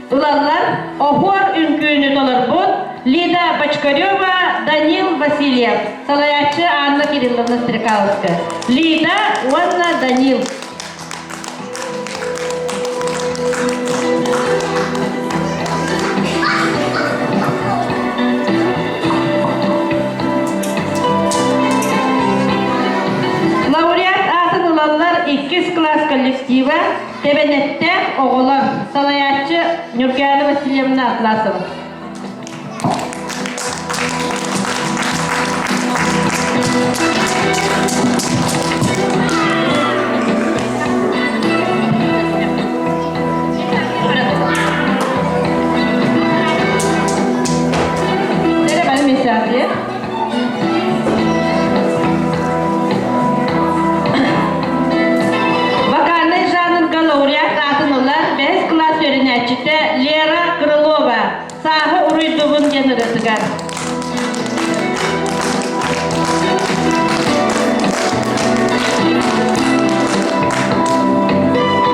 S13: ылаллар Оһуор үҥкүүнү толорбут Лида Бочкарева, Данил Васильев, салайааччы Анна Кирилловна Стрекаловская. Лида уонна Данил. Лауреат аатын ылаллар иккис класс коллектива Тэбэнэттээх оҕолор, салайааччы Нюргана Васильевна Атласова. Merhaba misafir. Вокальнай жанрга лауреат аатын ылар бэһис кылаас үөрэнээччитэ Лера Крылова Сааһы уруйдубун диэн ырыатыгар.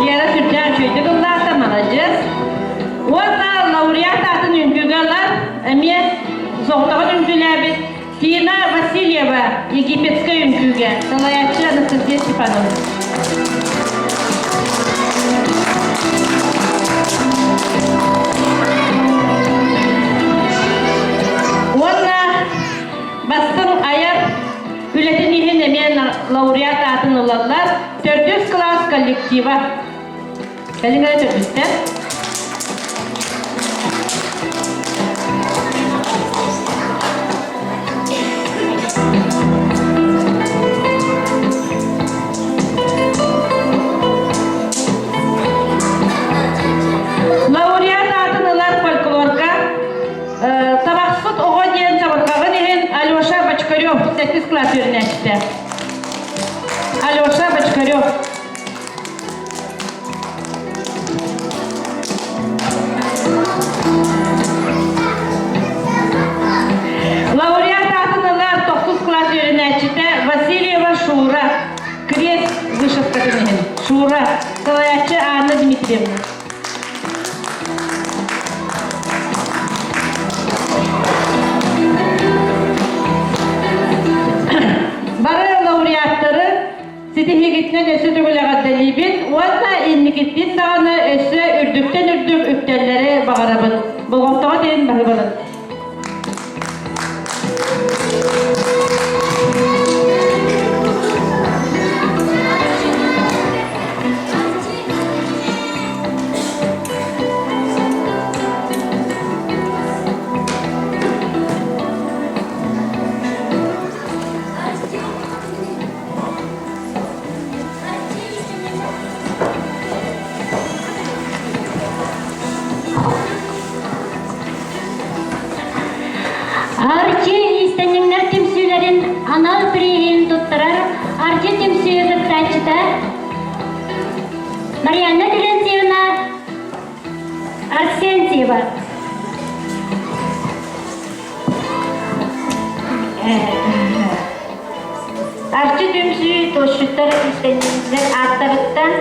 S13: Лера сүрдээх үчүгэйдик ыллаата, маладьыас. Уонна лауреат аатын үҥкүүгэ ылар, эмиэ соҕотоҕун үҥкүүлээбит Тина Васильева египетскэй үҥкүүгэ, салайааччы Анастасия Степанова. Уонна бастыҥ айар үлэтин иһин эмиэ лауреат аатын ылаллар. Төрдүс кылаас коллектива. Кэлиҥ эрэ төрдүстэр. Лауреат аатын ылар фольклорга Табахсыт оҕо диэн чабырҕаҕын иһин Алеша Бочкарев сэттис кылаас үөрэнээччитэ. Алеша Бочкарев. Лауреат аатын ылар тохсус кылаас үөрэнээччитэ Васильева Шура, крест вышивкатын иһин. Шура, салайааччы Анна Дмитриевна. Бары лауреаттары Ситиһиигитинэн өссө төгүл эҕэрдэлиибин уонна инникиттин даҕаны өссө үрдүктэн үрдүк үктэллэри баҕарабын. Болҕомтоҕо диэн баһыыбалын.
S1: үөрэнээччитэ Марианна Терентьевна Арсентьева.
S14: Арчы түмсүү туосчуттар истэнньэҥнэр ааттарыттан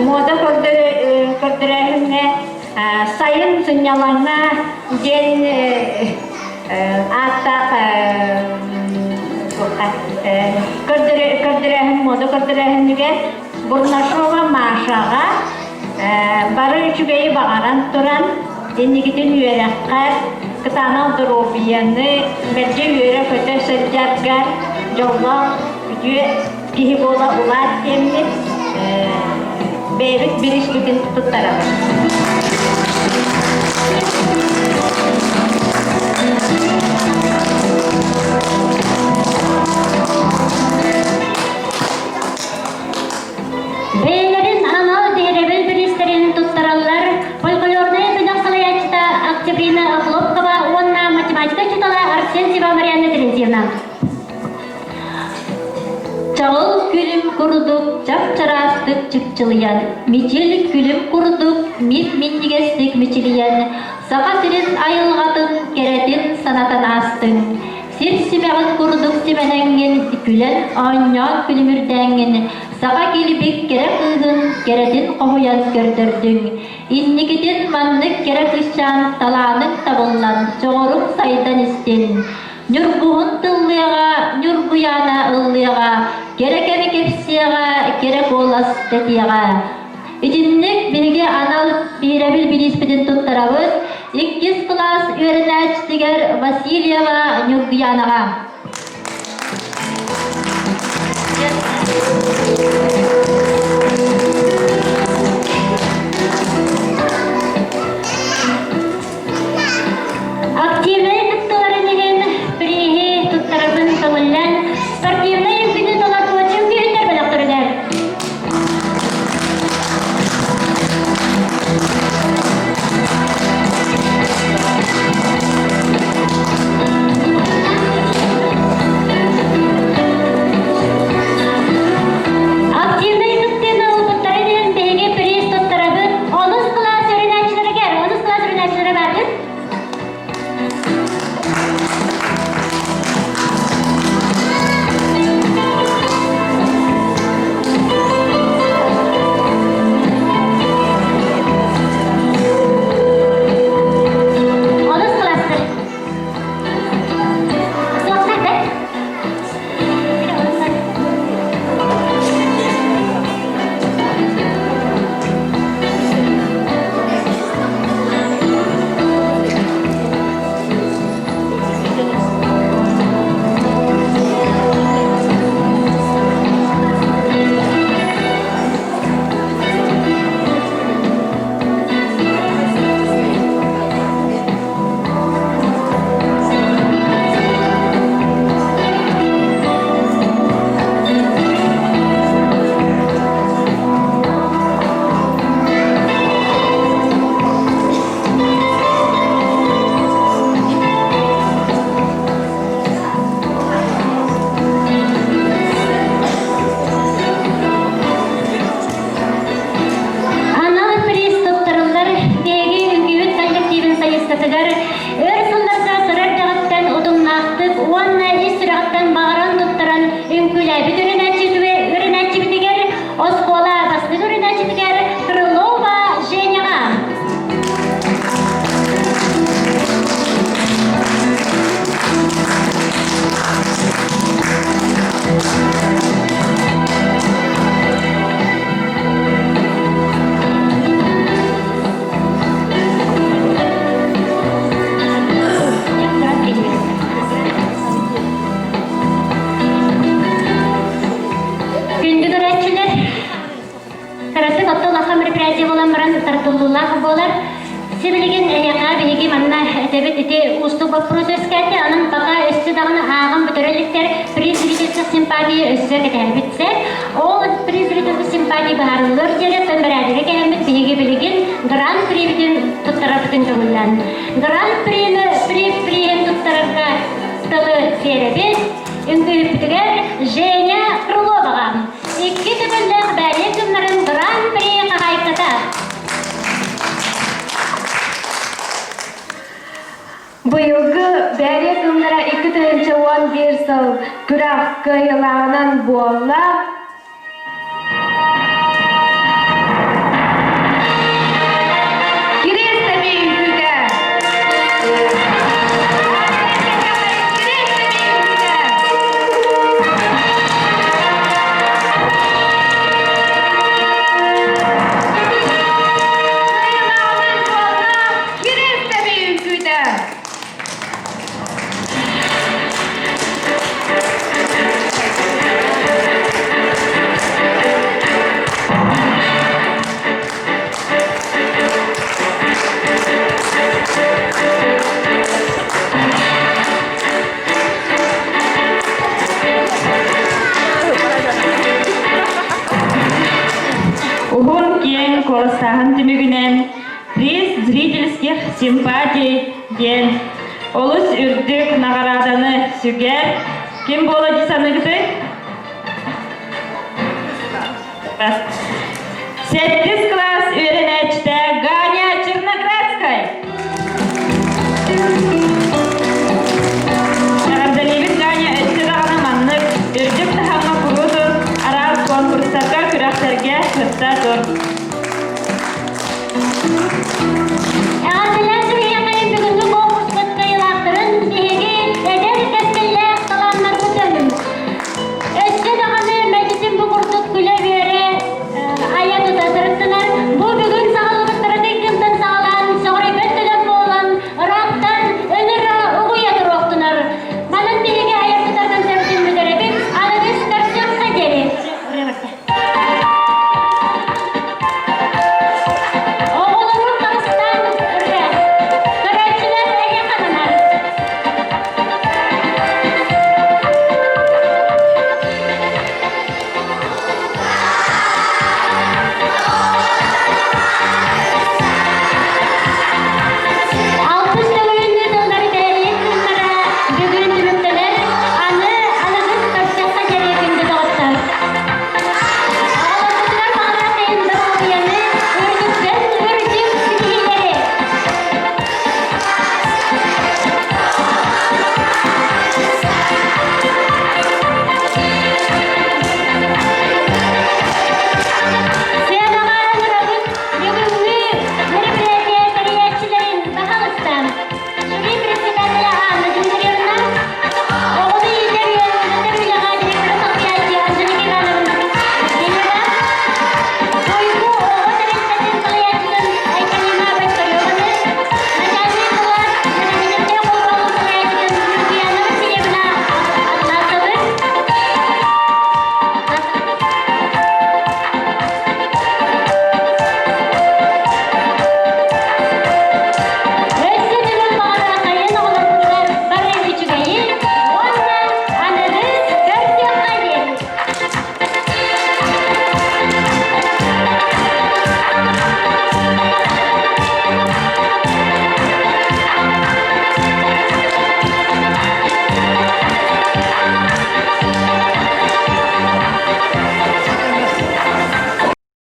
S14: муода көрдөрөөһүҥҥэ сайын сынньалаҥҥа диэн ааттаах көрдөрөөһүн муода көрдөрөөһүнүгэр Бурнашова Машаҕа бары үчүгэйи баҕаран туран инникитин үөрэххэр кытаанах доруобуйаны мэлдьи үөрэ-көтө сылдьаргар дьоллоох үтүө киһи буола улаат диэммит бэйэбит бириспитин туттарабыт.
S1: Бэйэлэрин анал биһирэбил бириистэрин туттараллар фольклорнай бөлөх салайааччыта Октябрина Охлопкова уонна математика учуутала Арсентьева Марианна Терентьевна. Чаҕыл күлүм курдук чап-чараастык чыпчылыйан, мичил күлүм курдук мип-минньигэстик мичилийэн, Саха сирин айылҕатын кэрэтин санатан аастыҥ. Сир симэҕин курдук симэнэҥҥин, күлэн оонньоон күлүмүрдээҥҥин, саха килбик кэрэ кыыһын кэрэтин хоһуйан көрдөрдүҥ. Инникитин маннык кэрэ кыысчаан талааныҥ табыллан, дьоҕуруҥ сайдан истин. Ньургуһун тыллыаҕа, Ньургуйаана ыллыаҕа, кэрэ кэми кэпсиэҕэ, кэрэ куолас дэтиэҕэ. Итинник биһиги анал биһирэбил бирииспитин туттарабыт иккис кылаас үөрэнээччитигэр Васильева Ньургуянаҕа. Активнай кыттыыларын иһин прииһи туттарарбын көҥүллээн спортивнай үҥкүүнү толорбут үҥкүүһүттэр бөлөхтөрүгэр Активнай кыттыыны ылбыттарын иһин биһиги приз туттарабыт. Онус кылаас үөрэнээччилэригэр, онус кылаас үөрэнээччилэрэ бааргыт? Онус кылаастар. Суохтар да? Анал приз туттарыллар биһиги үҥкүүбүт коллективын сайыскатыгар өр сылларга кыра эрдэҕиттэн утумнаахтык уонна ис сүрэҕиттэн баҕаран туттаран үҥкүүлээбит үөрэнээччибитигэр оскуола бастыҥ үөрэнээччитигэр Крылова Женяҕа. Күндү көрөөччүлэр, Кыратык отто улахан мероприятие буолан баран тардыллыылаах буолар. Сибилигин эһиэхэ биһиги манна этэбит ити уустук боппуруос үөскээтэ, онон пока өссө даҕаны ааҕан бүтэрэ иликтэр приз зрительских симпатий өссө кэтэһэбит сэр. Ол приз зрительских симпатий быһаарыллыар диэри оттон бэрээдэги кэһэммит биһиги билигин гран-прибитин туттарарбытын көҥүллээн. Гран-прини при приһин туттарарга тылы биэрэбит. Үҥкүүһүппүтүгэр Женя Крыловаҕа.
S6: Быйылгы Бээрийэ кыымнара 2011 сыл күрэх кыайыылааҕынан буолла. Кириэс Тэбии үҥкүүтэ! Кириэс Тэбии үҥкүүтэ! Кыайыылааҕынан буолла Кириэс Тэбии үҥкүүтэ!
S15: Уһун киэҥ куоластааһын түмүгүнэн приз зрительских симпатий диэн олус үрдүк наҕарааданы сүгэр. Ким буола дии саныыгытый? Сэттис класс үөрэнээччитэ Ганя Черноградскай. Эҕэрдэлиибит Ганя өссө даҕаны маннык үрдүк таһымҥа куруутун араас конкурстарга, күрэхтэргэ кытта тур.